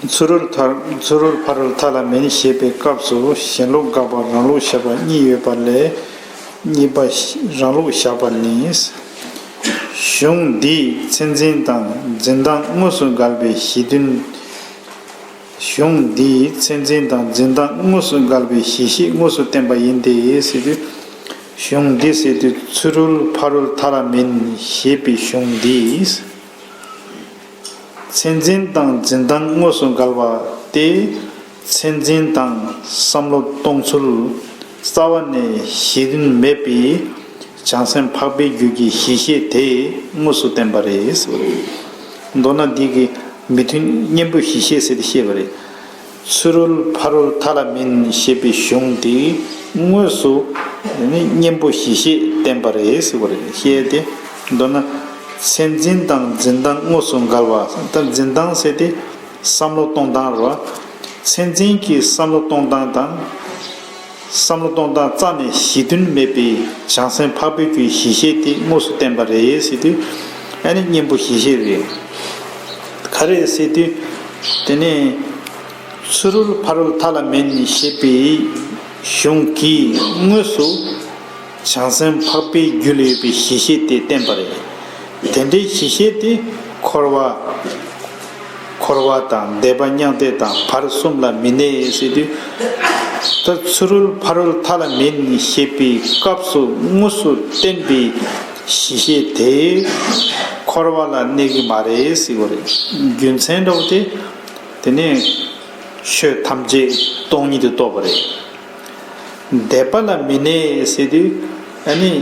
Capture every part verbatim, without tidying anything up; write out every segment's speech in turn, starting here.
ཚུ་རོལ་ཐ་ཚུ་རོལ་ཕ་རོལ་ཐ་ལ་མིན་ཞེས་པའི་སྐབས་སུ་གཞན་ལུགས་དགག་པ་རང་ལུགས་བཞག་པ་གཉིས་ཡོད་པ་ལས། གཉིས་པ་རང་ལུགས་བཞག་པ་ནི། གཞུང་འདིས་མཚན་འཛིན་དང་འཛིན་སྟངས་དངོས་སུ་འགལ་བའི་གཞི་མཐུན། གཞུང་འདིས་མཚན་འཛིན་དང་འཛིན་སྟངས་དངོས་སུ་འགལ་བའི་གཞི་ཤེས་དངོས་སུ་བསྟན་པ་ཡིན་ཏེ་ཟེར་དུས། གཞུང་འདི་ཟེར་དུས་ཚུ་རོལ་ཕ་རོལ་ཐ་ལ་མིན་ཞེས་པའི་གཞུང་འདིས། མཚན་འཛིན་དང་འཛིན་སྟངས་དངོས་སུ་འགལ་བ་སྟེ། མཚན་འཛིན་དང་བསམ་བློ་གཏོང་ཚུལ་རྩ་བ་ནས་གཞི་མཐུན་མེད་པའི་བྱང་སེམས་འཕགས་པའི་རྒྱུད་ཀྱི་གཞི་ཤེས་དེ་དངོས་སུ་བསྟན་པ་རེད། མདོར་ན་འདི་གི་མི་མཐུན་གཉེན་པོ་གཞི་ཤེས་ཟེར་ཏེ་བཤད་པ་རེད། ཚུ་རོལ་ཕ་རོལ་ཐ་ལ་མིན་ཞེས་པའི་གཞུང་དེ་དངོས་སུ་གཉེན་པོ་གཞི་ཤེས་བསྟན་པ་རེད་ཟེར་བ་རེད། ཤེས་ཏེ། མདོར་ན་མཚན་འཛིན་དང་འཛིན་སྟངས་དངོས་སུ་འགལ་བ། ད་འཛིན་སྟངས་ཟེར་ཏེ་བསམ་བློ་གཏོང་སྟངས་རེད་བ། མཚན་འཛིན་གྱི་བསམ་བློ་གཏོང་སྟངས་དང་། བསམ་བློ་གཏོང་སྟངས་རྩ་ནས་གཞི་མཐུན་མེད་པའི་བྱང་སེམས་འཕགས་པའི་རྒྱུད་གཞི་ཤེས་དེ་དངོས་སུ་བསྟན་པ་རེད་ཟེར་དུས། ཨ་ནི་གཉེན་པོ་གཞི་ཤེས་རེད། ག་རེ་ཟེར་དུས། དེ་ནས་ཚུ་རོལ་ཕ་རོལ་ཐ་ལ་མིན་ཞེས་པའི་གཞུང་གིས་དངོས་སུ་བྱང་སེམས་འཕགས་པའི་རྒྱུད་ལ་ཡོད་པའི་གཞི་ཤེས་དེ་བསྟན་པ་རེད། དེ་འདྲའི་གཞི་ཤེས་དེ་འཁོར་བ། འཁོར་བ་དང་འདས་པ་མྱང་འདས་དང་བར་གསུམ་ལ་མི་གནས་ཟེར་དུས། ད་ཚུ་རོལ་ཕ་རོལ་ཐ་ལ་མིན་ཞེས་པའི་སྐབས་སུ་དངོས་སུ་བསྟན་པའི་གཞི་ཤེས་དེ་འཁོར་བ་ལ་གནས་ཀྱི་མ་རེད་ཟེར་བ་རེད། རྒྱུ་མཚན་འདྲ་བོ་དེ། དེ་ནས་ཆོས་ཐམས་ཅད་སྟོང་ཉིད་དུ་རྟོགས་པ་རེད། འདས་པ་ལ་མི་གནས་ཟེར་དུས། ཨ་ནི།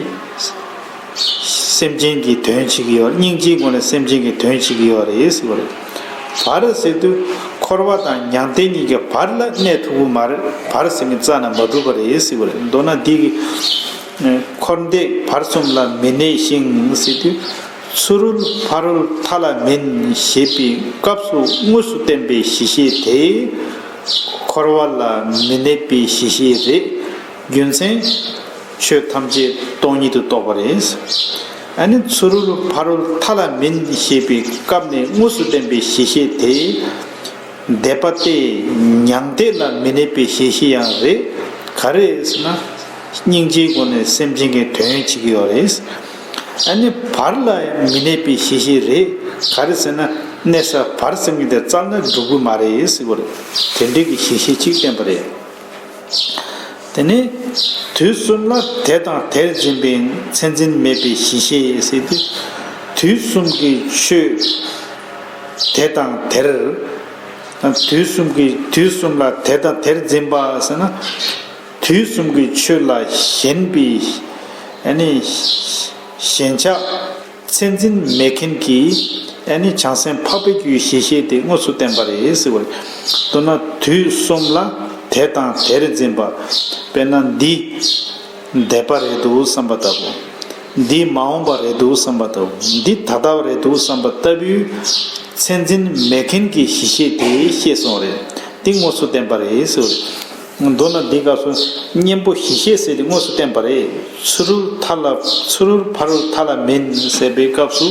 སེམས་ཅན་གྱི་དོན་བྱེད་ཀྱི་ཡོད། སྙིང་རྗེའི་སྒོ་ནས་སེམས་ཅན་གྱི་དོན་བྱེད་ཀྱི་ཡོད་རེད་ཟེར་བ་རེད། བར་ཟེར་དུས་འཁོར་བ་དང་མྱང་འདས་གཉིས་ཀྱི་བར་ལ་གནས་ཐུབ་ཀྱི་མ་རེད། བར་ཟེར་མཁན་རྩ་ནས་མ་གྲུབ་པ་རེད་ཟེར་བ་རེད། མདོར་ན་འདི་གི་འཁོར་འདས་བར་གསུམ་ལ་མི་གནས་ཤིང་ཟེར་དུས། ཚུ་རོལ་ཕ་རོལ་ཐ་ལ་མིན་ཞེས་པའི་སྐབས་སུ་དངོས་སུ་བསྟན་པའི་གཞི་ཤེས་དེ། འཁོར་བ་ལ་མི་གནས་པའི་གཞི་ཤེས་རེད། རྒྱུ་མཚན། ཆོས་ཐམས་ཅད་སྟོང་ཉིད་དུ་རྟོགས་པ་རེད། ཨ་ནི་ཚུ་རོལ་ཕ་རོལ་ཐ་ལ་མིན་ཞེས་པའི་སྐབས་ནས་དངོས་སུ་བསྟན་པའི་གཞི་ཤེས་དེ། འདས་པ་སྟེ་མྱང་འདས་ལ་མི་གནས་པའི་གཞི་ཤེས་ཡང་རེད། ག་རེ་ཟེར་ན། སྙིང་རྗེའི་སྒོ་ནས་སེམས་ཅན་གྱི་དོན་བྱེད་ཀྱི་ཡོད་རེད། ཨ་ནི་བར་ལ་མི་གནས་པའི་གཞི་ཤེས་རེད། ག་རེ་ཟེར་ན། གནས་ས་བར་ཟེར་མཁན་དེ་རྩ་ནས་འགྲུབ་ཀྱི་མ་རེད་ཟེར་བ་རེད། དེ་འདྲའི་གི་གཞི་ཤེས་གཅིག་བསྟན་པ་རེད། དེ་ནས་དུས་གསུམ་ལ་དེ་དང་དེར་འཛིན་པའི་མཚན་འཛིན་མེད་པའི་གཞི་ཤེས་ཟེར་དུས། དུས་གསུམ་གྱི་ཆོས་དེ་དང་དེར། དུས་གསུམ་གྱི་དུས་གསུམ་ལ་དེ་དང་དེར་འཛིན་པ་ཟེར་ན། དུས་གསུམ་གྱི་ཆོས་ལ་ཞེན་པའི་ཨ་ནི་ཞེན་ཆགས། མཚན་འཛིན་མེད་མཁན་གྱི་ཨ་ནི་བྱང་སེམས་འཕགས་པའི་རྒྱུད་གཞི་ཤེས་དེ་དངོས་སུ་བསྟན་པ་རེད་ཟེར་བ་རེད། མདོར་ན་དུས་གསུམ་ལ་དེ་དང་དེར་འཛིན་པ། དཔེར་ན་འདི་འདས་པ་རེད་འདུག་བསམ་པ་ལྟ་བུ། འདི་མ་འོངས་པ་རེད་འདུག་བསམ་པ་ལྟ་བུ། འདི་ད་ལྟ་བ་རེད་འདུག་བསམ་པ་ལྟ་བུའི་མཚན་འཛིན་མེད་མཁན་གྱི་གཞི་ཤེས་དེ་ཤེས་སོང་རེད། འདི་དངོས་སུ་བསྟན་པ་རེད་ཟེར་བ་རེད། མདོར་ན་འདིའི་སྐབས་སུ་གཉེན་པོ་གཞི་ཤེས་ཟེར་ཏེ་དངོས་སུ་བསྟན་པ་རེད། ཚུ་རོལ་ཐ་ལ་ཚུ་རོལ་ཕ་རོལ་ཐ་ལ་མིན་ཟེར་བའི་སྐབས་སུ་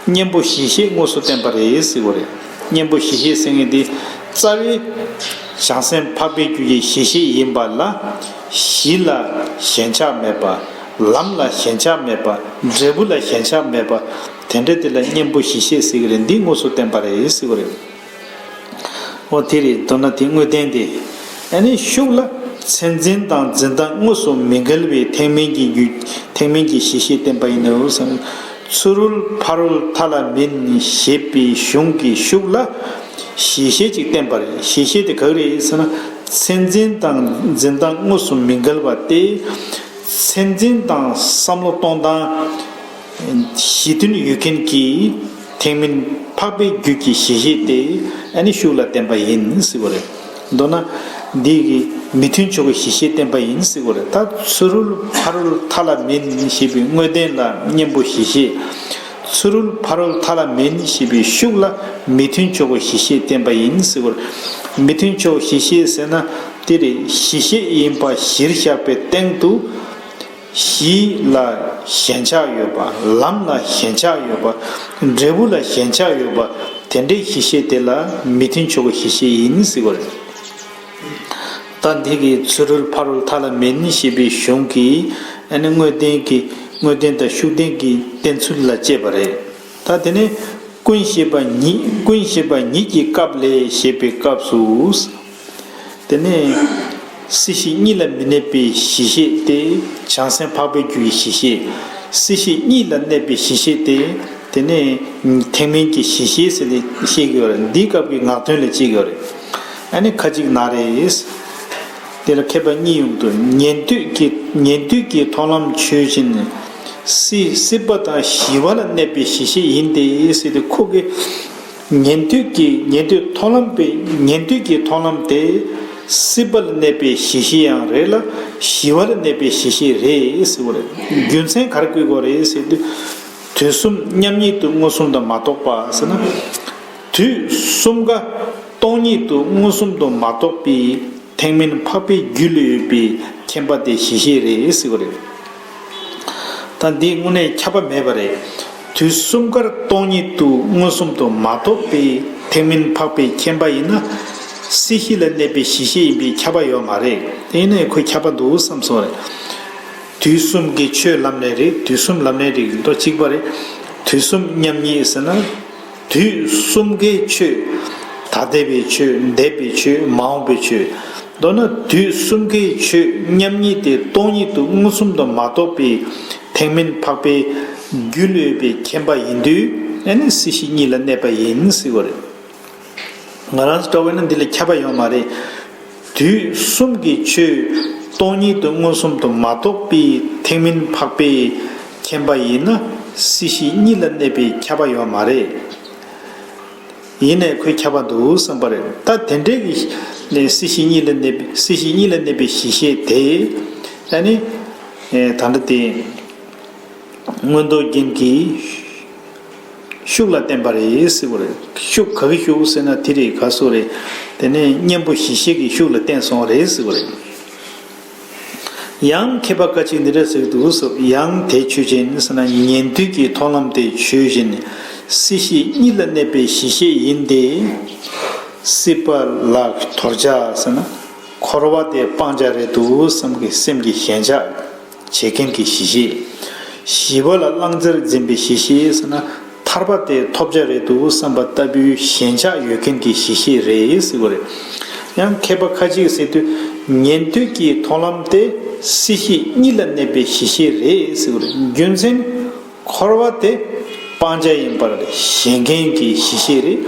གཉེན་པོ་གཞི་ཤེས་དངོས་སུ་བསྟན་པ་རེད་ཟེར་བ་རེད། གཉེན་པོ་གཞི་ཤེས་ཟེར་མཁན་དེ་རྩ་བའི་བྱང་སེམས་འཕགས་པའི་རྒྱུད་ཀྱི་གཞི་ཤེས་ཡིན་པ་ལ། གཞི་ལ་ཞེན་ཆགས་མེད་པ། ལམ་ལ་ཞེན་ཆགས་མེད་པ། འབྲས་བུ་ལ་ཞེན་ཆགས་མེད་པ། དེ་འདྲ་དེ་ལ་གཉེན་པོ་གཞི་ཤེས་ཟེར་གི་རེད། འདི་དངོས་སུ་བསྟན་པ་རེད་ཟེར་བ་རེད། འོ་དེ་རེད། མདོར་ན་དེ་དངོས་བསྟན་དེ། ཨ་ནི་ཤུགས་ལ་མཚན་འཛིན་དང་འཛིན་སྟངས་དངོས་སུ་མི་འགལ་བའི་ཐེག་དམན་གྱི་རྒྱུ་ཐེག་དམན་གྱི་གཞི་ཤེས་བསྟན་པ་ཡིན་ནོ་ཟེར་ན། ཚུ་རོལ་ཕ་རོལ་ཐ་ལ་མིན་ཞེས་པའི་གཞུང་གི་ཤུགས་ལ་གཞི་ཤེས་ཅིག་བསྟན་པ་རེད། གཞི་ཤེས་དེ་ག་རེ་ཟེར་ན། མཚན་འཛིན་དང་འཛིན་སྟངས་དངོས་སུ་མི་འགལ་བ་སྟེ། མཚན་འཛིན་དང་བསམ་བློ་གཏོང་སྟངས་གཞི་མཐུན་ཡོད་མཁན་གྱི་ཐེག་དམན་འཕགས་པའི་རྒྱུད་ཀྱི་གཞི་ཤེས་དེ་ཨ་ནི་ཤུགས་ལ་བསྟན་པ་ཡིན་ཟེར་བ་རེད། མདོར་ན་འདི་གི་མི་མཐུན་ཕྱོགས་ཀྱི་གཞི་ཤེས་བསྟན་པ་ཡིན་ཟེར་བ་རེད། ད་ཚུ་རོལ་ཕ་རོལ་ཐ་ལ་མིན་ཞེས་པའི་དངོས་བསྟན་ལ་གཉེན་པོ་གཞི་ཤེས། ཚུ་རོལ་ཕ་རོལ་ཐ་ལ་མིན་ཞེས་པའི་ཤུགས་ལ་མི་མཐུན་ཕྱོགས་ཀྱི་གཞི་ཤེས་བསྟན་པ་ཡིན་ཟེར་བ་རེད། མི་མཐུན་ཕྱོགས་གཞི་ཤེས་ཟེར་ན་དེ་རེད། གཞི་ཤེས་ཡིན་པ་གཞིར་བཞག་པའི་སྟེང་དུ། གཞི་ལ་ཞེན་ཆགས་ཡོད་པ། ལམ་ལ་ཞེན་ཆགས་ཡོད་པ། འབྲས་བུ་ལ་ཞེན་ཆགས་ཡོད་པ། དེ་འདྲའི་གཞི་ཤེས་དེ་ལ་མི་མཐུན་ཕྱོགས་ཀྱི་གཞི་ཤེས་ཡིན་ཟེར་བ་རེད། ད་འདི་གི་ཚུ་རོལ་ཕ་རོལ་མཐའ་ལ་མིན་ཞེས་པའི་གཞུང་གིས་ཨ་ནི་དངོས་བསྟན་གྱི་དངོས་བསྟན་དང་ཤུགས་བསྟན་གྱི་བསྟན་ཚུལ་ལ་དཔྱད་པ་རེད། ད་དེ་ནས་ཀུན་ཤེས་པ་ཉིད་ཀུན་ཤེས་པ་ཉིད་ཀྱི་སྐབས་ལས་ཞེས་པའི་སྐབས་སུ། དེ་ནས་སྲིད་ཞི་གཉིས་ལ་མི་གནས་པའི་གཞི་ཤེས་ཏེ། བྱང་སེམས་འཕགས་པའི་རྒྱུ་ཡི་གཞི་ཤེས། སྲིད་ཞི་གཉིས་ལ་གནས་པའི་གཞི་ཤེས་ཏེ། དེ་ནས་ཐེག་དམན་གྱི་གཞི་ཤེས་ཟེར་ནས་བཤད་ཀྱི་ཡོད་རེད། འདིའི་སྐབས་ཀྱི་ངག་དོན་ལ་བྱེད་ཀྱི་ཡོད་རེད། ཨ་ནི་ཁ་ཅིག་ན་རེ། དེ་ལ་མཁས་པ་གཉིས་ཡོང་དུས་ཉན་ཐོས་ཀྱི་ཉན་ཐོས་ཀྱི་མཐོང་ལམ་ཆོས་ཅན། སྲིད་སྲིད་པ་དང་ཞི་བ་ལ་གནས་པའི་གཞི་ཤེས་ཡིན་ཏེ་ཟེར་ཏེ་ཁོ་གི་ཉན་ཐོས་ཀྱི་ཉན་ཐོས་མཐོང་ལམ་པའི་ཉན་ཐོས་ཀྱི་མཐོང་ལམ་དེ་སྲིད་པ་ལ་གནས་པའི་གཞི་ཤེས་ཡང་རེད་ལ་ཞི་བ་ལ་གནས་པའི་གཞི་ཤེས་རེད་ཟེར་བ་རེད། རྒྱུ་མཚན་ག་རེ་བཀོད་དགོས་རེད་ཟེར་དུས། དུས་གསུམ་མཉམ་ཉིད་དུ་མངོན་སུམ་དུ་མ་རྟོགས་པ་ཟེར་ན། དུས་གསུམ་ཀ་སྟོང་ཉིད་དུ་མངོན་སུམ་དུ་མ་རྟོགས་པའི་ཐེག་དམན་འཕགས་པའི་རྒྱུད་ལ་ཡོད་པའི་མཁྱེན་པ་དེ་གཞི་ཤེས་རེད་ཟེར་བ་རེད། ད་འདི་དངོས་གནས་ཁྱབ་པ་མེད་པ་རེད། དུས་གསུམ་ཀར་སྟོང་ཉིད་དུ་མངོན་སུམ་དུ་མ་རྟོགས་པའི་ཐེག་དམན་འཕགས་པའི་མཁྱེན་པ་ཡིན་ན། སྲིད་ཞི་ལ་གནས་པའི་གཞི་ཤེས་ཡིན་པས་ཁྱབ་པ་ཡོད་མ་རེད། དེ་ཡིན་ནའི་ཁོས་ཁྱབ་པ་འདུག་བསམ་སོང་རེད། དུས་གསུམ་གྱི་ཆོས་ལམ་ལས་རིགས། དུས་གསུམ་ལམ་ལས་རིགས་དོ་གཅིག་པ་རེད། དུས་གསུམ་མཉམ་ཉིད་ཟེར་ན། དུས་གསུམ་ཀའི་ཆོས། ད་ལྟ་བའི་ཆོས། འདས་པའི་ཆོས། མ་འོངས་པའི་ཆོས། མདོར་ན་དུས་གསུམ་ཀའི་ཆོས་མཉམ་ཉིད་དེ་སྟོང་ཉིད་དུ་མངོན་སུམ་དུ་མ་རྟོགས་པའི་ཐེག་དམན་འཕགས་པའི་རྒྱུད་ལ་ཡོད་པའི་མཁྱེན་པ་ཡིན་དུས། ཨ་ནི་སྲིད་ཞི་གཉིས་ལ་གནས་པ་ཡིན་ཟེར་བ་རེད། ང་རང་ཚོ་འདྲ་བོ་ཡིན་ན་འདི་ལ་ཁྱབ་པ་ཡོད་མ་རེད། དུས་གསུམ་གྱི་ཆོས་སྟོང་ཉིད་དུ་མངོན་སུམ་དུ་མ་རྟོགས་པའི་ཐེག་དམན་འཕགས་པའི་མཁྱེན་པ་ཡིན་ན། སྲིད་ཞི་གཉིས་ལ་གནས་པའི་ཁྱབ་པ་ཡོད་མ་རེད། ཡིན་ནའི་ཁོས་ཁྱབ་པ་འདུག་བསམ་པ་རེད། ད་དེ་འདྲའི་གི་ནས་སྲིད་ཞི་གཉིས་ལ་གནས་པའི་སྲིད་ཞི་གཉིས་ལ་གནས་པའི་གཞི་ཤེས་དེ། ཨ་ནི་ད་ལྟ་དེ། མངོན་རྟོགས་རྒྱན་གྱི་ཤུགས་ལ་བརྟེན་པ་རེད་ཟེར་བ་རེད། ཤུགས་ག་གི་ཤུགས་ཟེར་ན་དེ་རེད། ག་སོ་རེད། དེ་ནས་གཉེན་པོ་གཞི་ཤེས་ཀྱི་ཤུགས་ལ་བརྟེན་སོང་བ་རེད་ཟེར་བ་རེད། ཡང་མཁས་པ་ཁ་ཅིག་འདི་འདྲ་ཟེར་གྱི་འདུག་ཟེར། ཡང་དེ་ཆོས་ཅན་ཟེར་ན་ཉན་ཐོས་ཀྱི་མཐོང་ལམ་དེ་ཆོས་ཅན། སྲིད་ཞི་གཉིས་ལ་གནས་པའི་གཞི་ཤེས་ཡིན་ཏེ། སྲིད་པ་ལ་དོར་བྱ་ཟེར་ན། འཁོར་བ་དེ་སྤང་བྱ་རེད་འདུག་བསམ་གྱི་སེམས་ཀྱི་ཞེན་ཆགས། བྱེད་མཁན་གྱི་གཞི་ཤེས། ཞི་བ་ལ་བླང་བྱར་འཛིན་པའི་གཞི་ཤེས་ཟེར་ན། ཐར་པ་དེ་ཐོབ་བྱ་རེད་འདུག་བསམ་པ་ལྟ་བུའི་ཞེན་ཆགས་ཡོད་མཁན་གྱི་གཞི་ཤེས་རེད་ཟེར་བ་རེད། ཡང་མཁས་པ་ཁ་ཅིག་ཟེར་དུས། ཉན་ཐོས་ཀྱི་མཐོང་ལམ་དེ་སྲིད་ཞི་གཉིས་ལ་གནས་པའི་གཞི་ཤེས་རེད་ཟེར་བ་རེད། རྒྱུ་མཚན། འཁོར་བ་དེ་སྤང་བྱ་ཡིན་པར་ཞེན་མཁན་གྱི་གཞི་ཤེས་རེད།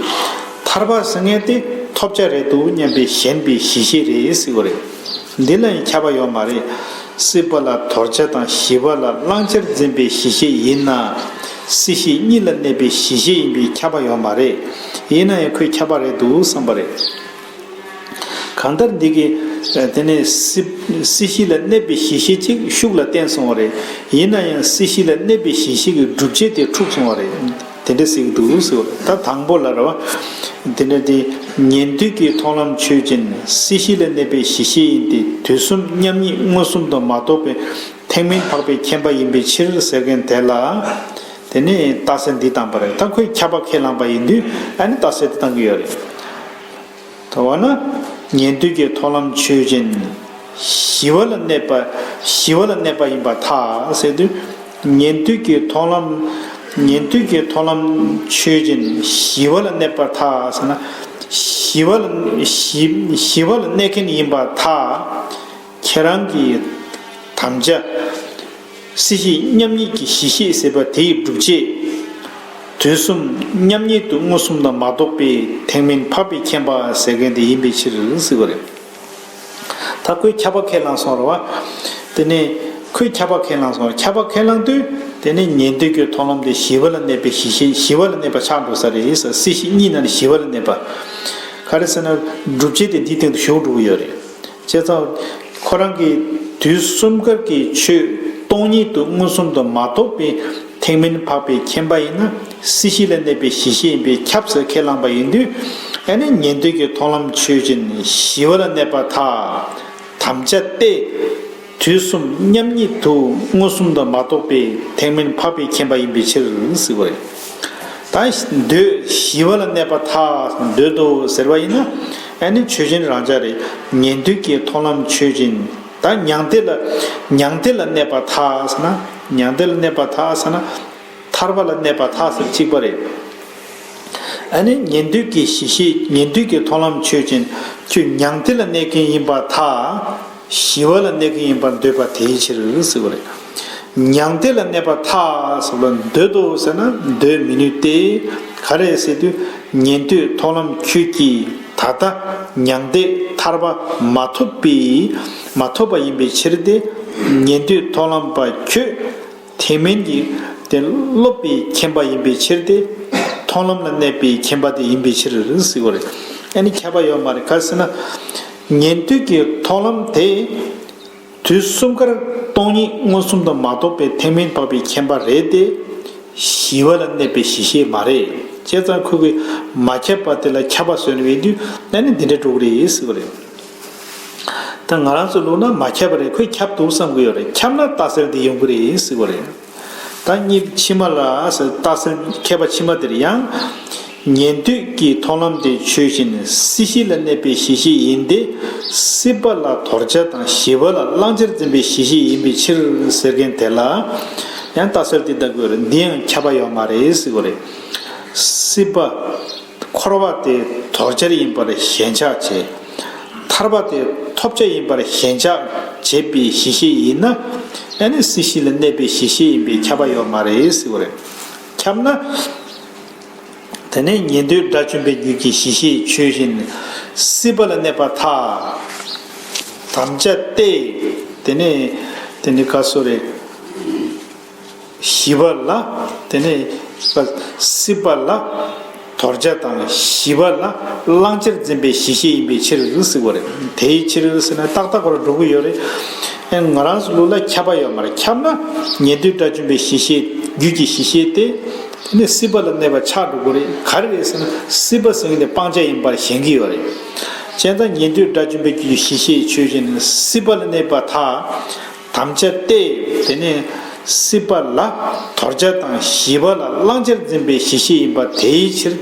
ཐར་པ་ཟེར་མཁན་དེ་ཐོབ་བྱ་རེད་འདུག་སྙམ་པའི་ཞེན་པའི་གཞི་ཤེས་རེད་ཟེར་བ་རེད། འདི་ལ་ཡང་ཁྱབ་པ་ཡོད་མ་རེད། སྲིད་པ་ལ་དོར་བྱ་དང་ཞི་བ་ལ་བླང་བྱར་འཛིན་པའི་གཞི་ཤེས་ཡིན་ན། སྲིད་ཞི་གཉིས་ལ་གནས་པའི་གཞི་ཤེས་ཡིན་པས་ཁྱབ་པ་ཡོད་མ་རེད། ཡིན་ན་ཡང་ཁོས་ཁྱབ་པ་རེད་འདུག་བསམ་པ་རེད། གང་ལྟར་འདི་གི་དེ་ནས་སྲིད་སྲིད་ཞི་ལ་གནས་པའི་གཞི་ཤེས་ཅིག་ཤུགས་ལ་བརྟེན་སོང་བ་རེད། ཡིན་ན་ཡང་སྲིད་ཞི་ལ་གནས་པའི་གཞི་ཤེས་ཀྱི་སྒྲུབ་བྱེད་དེ་འཁྲུགས་སོང་བ་རེད། དེ་འདྲ་ཟེར་གྱི་འདུག་ཟེར་བ། ད་དང་པོ་ལ་རེད་བ། དེ་འདྲ་དེ་ཉན་ཐོས་ཀྱི་མཐོང་ལམ་ཆོས་ཅན། སྲིད་ཞི་ལ་གནས་པའི་གཞི་ཤེས་ཡིན་ཏེ། དུས་གསུམ་མཉམ་ཉིད་མངོན་སུམ་དུ་མ་རྟོགས་པའི་ཐེག་དམན་འཕགས་པའི་མཁྱེན་པ་ཡིན་པའི་ཕྱིར་ཟེར་མཁན་དེ་ལ། དེ་ནས་རྟགས་གསལ་འདི་བཏང་པ་རེད། ད་ཁོས་ཁྱབ་པ་ཁས་བླངས་པ་ཡིན་དུས་ཨ་ནི་རྟགས་གསལ་འདི་བཏང་གི་ཡོད་རེད། དེ་བ་ན། ཉན་ཐོས་ཀྱི་མཐོང་ལམ་ཆོས་ཅན། ཞི་བ་ལ་གནས་པ། ཞི་བ་ལ་གནས་པ་ཡིན་པར་ཐལ་ཟེར་དུས། ཉན་ཐོས་ཀྱི་མཐོང་ལམ། ཉན་ཐོས་ཀྱི་མཐོང་ལམ་ཆོས་ཅན་ཞི་བ་ལ་གནས་པར་ཐལ་ཟེར་ན། ཞི་བ་ལ་ཞི་ཞི་བ་ལ་གནས་མཁན་ཡིན་པར་ཐལ། ཁྱེད་རང་གིས་དམ་བཅའ། སྲིད་ཞི་མཉམ་ཉིད་ཀྱི་གཞི་ཤེས་ཟེར་བ་དེའི་སྒྲུབ་བྱེད། དུས་གསུམ་མཉམ་ཉིད་དུ་མངོན་སུམ་དུ་མ་རྟོགས་པའི་ཐེག་དམན་འཕགས་པའི་མཁྱེན་པ་ཟེར་མཁན་དེ་ཡིན་པའི་ཕྱིར་ཟེར་བ་རེད། ད་ཁོས་ཁྱབ་པ་ཁས་བླངས་སོང་རེད་བ། དེ་ནས་ཁོས་ཁྱབ་པ་ཁས་བླངས་སོང་། ཁྱབ་པ་ཁས་བླངས་དུས། དེ་ནས་ཉན་ཐོས་ཀྱི་མཐོང་ལམ་དེ་ཞི་བ་ལ་གནས་པའི་གཞི་ཤེས། ཞི་བ་ལ་གནས་པ་ཆགས་འགྲོ་ས་རེད་ཟེར། སྲིད་ཞི་གཉིས་ནང་ནས་ཞི་བ་ལ་གནས་པ། ག་རེ་ཟེར་ན། སྒྲུབ་བྱེད་དེ་འདིའི་སྟེང་དུ་ཞུགས་འགྲོ་གི་ཡོད་རེད། བྱས་ཙང་། ཁོ་རང་གིས་དུས་གསུམ་ཀར་གྱི་ཆོས་སྟོང་ཉིད་དུ་མངོན་སུམ་དུ་མ་རྟོགས་པའི་ཐེག་དམན་འཕགས་པའི་མཁྱེན་པ་ཡིན་ན། སྲིད་ཞི་ལ་གནས་པའི་གཞི་ཤེས་ཡིན་པས་ཁྱབ་ཟེར་ཁས་བླངས་པ་ཡིན་དུས། ཨ་ནི་ཉན་ཐོས་ཀྱི་མཐོང་ལམ་ཆོས་ཅན། ཞི་བ་ལ་གནས་པར་ཐལ། དམ་བཅའ་སྟེ། དུས་གསུམ་མཉམ་ཉིད་དུ་མངོན་སུམ་དུ་མ་རྟོགས་པའི་ཐེག་དམན་འཕགས་པའི་མཁྱེན་པ་ཡིན་པའི་ཕྱིར་ཟེར་བ་རེད། ད་འདོད་ཞི་བ་ལ་གནས་པ་ཐག་འདོད་དོ་ཟེར་བ་ཡིན་ན། ཨ་ནི་ཆོས་ཅན་རང་འཇགས་རེད། ཉན་ཐོས་ཀྱི་མཐོང་ལམ་ཆོས་ཅན། ད་མྱང་འདས་ལ་མྱང་འདས་ལ་གནས་པ་ཐག་ཟེར་ན། མྱང་འདས་ལ་གནས་པ་ཐག་ཟེར་ན། ཐར་པ་ལ་གནས་པ་ཐག་ཟེར་གཅིག་པ་རེད། ཨ་ནི་ཉན་ཐོས་ཀྱི་གཞི་ཤེས། ཉན་ཐོས་ཀྱི་མཐོང་ལམ་ཆོས་ཅན། ཁྱོད་མྱང་འདས་ལ་གནས་མཁན་ཡིན་པ་ཐག་ཞི་བ་ལ་གནས་མཁན་ཡིན་པར་འདོད་པ་དེའི་ཕྱིར་ཟེར་བ་རེད། མྱང་འདས་ལ་གནས་པ་ཐག་ཟེར་བ་ལ་འདོད་དོ་ཟེར་ན། འདོད་མི་ནུས་ཏེ། ག་རེ་ཟེར་དུས། ཉན་ཐོས་མཐོང་ལམ་ཁྱོད་ཀྱིས་ད་ལྟ་མྱང་འདས་ཐར་པ་མ་ཐོབ་པའི་མ་ཐོབ་པ་ཡིན་པའི་ཕྱིར་ཏེ། ཉན་ཐོས་མཐོང་ལམ་པ་ཁྱོད་ཐེག་དམན་གྱི་དེ་སློབ་པའི་མཁྱེན་པ་ཡིན་པའི་ཕྱིར་ཏེ། མཐོང་ལམ་ལ་གནས་པའི་མཁྱེན་པ་དེ་ཡིན་པའི་ཕྱིར་ཟེར་བ་རེད། ཨ་ནི་ཁྱབ་པ་ཡོད་མ་རེད། ག་རེ་ཟེར་ན། ཉན་ཐོས་ཀྱི་མཐོང་ལམ་དེ་དུས་གསུམ་ཀར་སྟོང་ཉིད་མངོན་སུམ་དུ་མ་རྟོགས་པའི་ཐེག་དམན་འཕགས་པའི་མཁྱེན་པ་རེད་དེ། ཞི་བ་ལ་གནས་པའི་གཞི་ཤེས་མ་རེད། བྱས་ཙང་ཁོ་གིས་མ་ཁྱབ་པ་དེ་ལ་ཁྱབ་པ་བཟོས་ནས་ཡོད་དུས། ཨ་ནི་འདི་འདྲ་འགྲོ་གི་རེད་ཟེར་བ་རེད། ད་ང་རང་ཚོ་ལུགས་ན་མ་ཁྱབ་པ་རེད། ཁོས་ཁྱབ་འདུག་བསམ་གི་ཡོད་རེད། ཁྱབ་ན་རྟགས་གསལ་འདི་ཡོང་གི་རེད་ཟེར་བ་རེད། ད་གཉིས་ཕྱི་མ་ལ་ཟེར། རྟགས་གསལ་མཁས་པ་ཕྱི་མ་དེར་ཡང་། ཉན་ཐོས་ཀྱི་མཐོང་ལམ་དེ་ཆོས་ཅན། སྲིད་ཞི་ལ་གནས་པའི་གཞི་ཤེས་ཡིན་ཏེ། སྲིད་པ་ལ་དོར་བྱ་དང་ཞི་བ་ལ་བླང་བྱར་འཛིན་པའི་གཞི་ཤེས་ཡིན་པའི་ཕྱིར་ཟེར་མཁན་དེ་ལ་ཡང་རྟགས་གསལ་འདི་ལྟ་དགོས་རེད། འདི་ཡང་ཁྱབ་པ་ཡོད་མ་རེད་ཟེར་བ་རེད། སྲིད་པ་འཁོར་བ་དེ་དོར་བྱ་ཡིན་པར་ཞེན་ཆགས་བྱེད། ཐར་པ་དེ་ཐོབ་བྱ་ཡིན་པར་ཞེན་ཆགས་བྱེད་པའི་གཞི་ཤེས་ཡིན་ན། ཨ་ནི་སྲིད་ཞི་ལ་གནས་པའི་གཞི་ཤེས་ཡིན་པས་ཁྱབ་པ་ཡོད་མ་རེད་ཟེར་བ་རེད། ཁྱབ་ན། དེ་ནས་ཉན་ཐོས་དགྲ་བཅོམ་པའི་རྒྱུད་ཀྱི་གཞི་ཤེས་ཆོས་ཅན། སྲིད་པ་ལ་གནས་པ་ཐག་དམ་བཅའ་སྟེ། དེ་ནས་དེ་ནས་ག་སོ་རེད། ཞི་བ་ལ། དེ་ནས་སྲིད་པ་ལ་དོར་བྱ་དང་ཞི་བ་ལ་བླང་བྱར་འཛིན་པའི་གཞི་ཤེས་ཡིན་པའི་ཕྱིར་ཟེར་བ་རེད། དེའི་ཕྱིར་ཟེར་ན་ཏག་ཏག་པར་འགྲོ་གི་ཡོད་རེད། ཨེ་ང་རང་ཚོ་ལུགས་ལ་ཁྱབ་པ་ཡོད་མ་རེད། ཁྱབ་ན་ཉན་ཐོས་དགྲ་བཅོམ་པའི་གཞི་ཤེས། རྒྱུད་ཀྱི་གཞི་ཤེས་དེ། དེ་ནས་སྲིད་པ་ལ་གནས་པ་ཆགས་འགྲོ་གི་རེད། ག་རེ་རེད་ཟེར་ན། སྲིད་པ་ཟེར་མཁན་དེ་སྤང་བྱ་ཡིན་པར་ཞེན་གྱི་ཡོད་རེད། བྱས་ཙང་ཉན་ཐོས་དགྲ་བཅོམ་པའི་རྒྱུད་ཀྱི་གཞི་ཤེས་ཆོས་ཅན། སྲིད་པ་ལ་གནས་པ་ཐག་དམ་བཅའ་སྟེ། དེ་ནས་སྲིད་པ་ལ་དོར་བྱ་དང་ཞི་བ་ལ་བླང་བྱར་འཛིན་པའི་གཞི་ཤེས་ཡིན་པ་དེའི་ཕྱིར།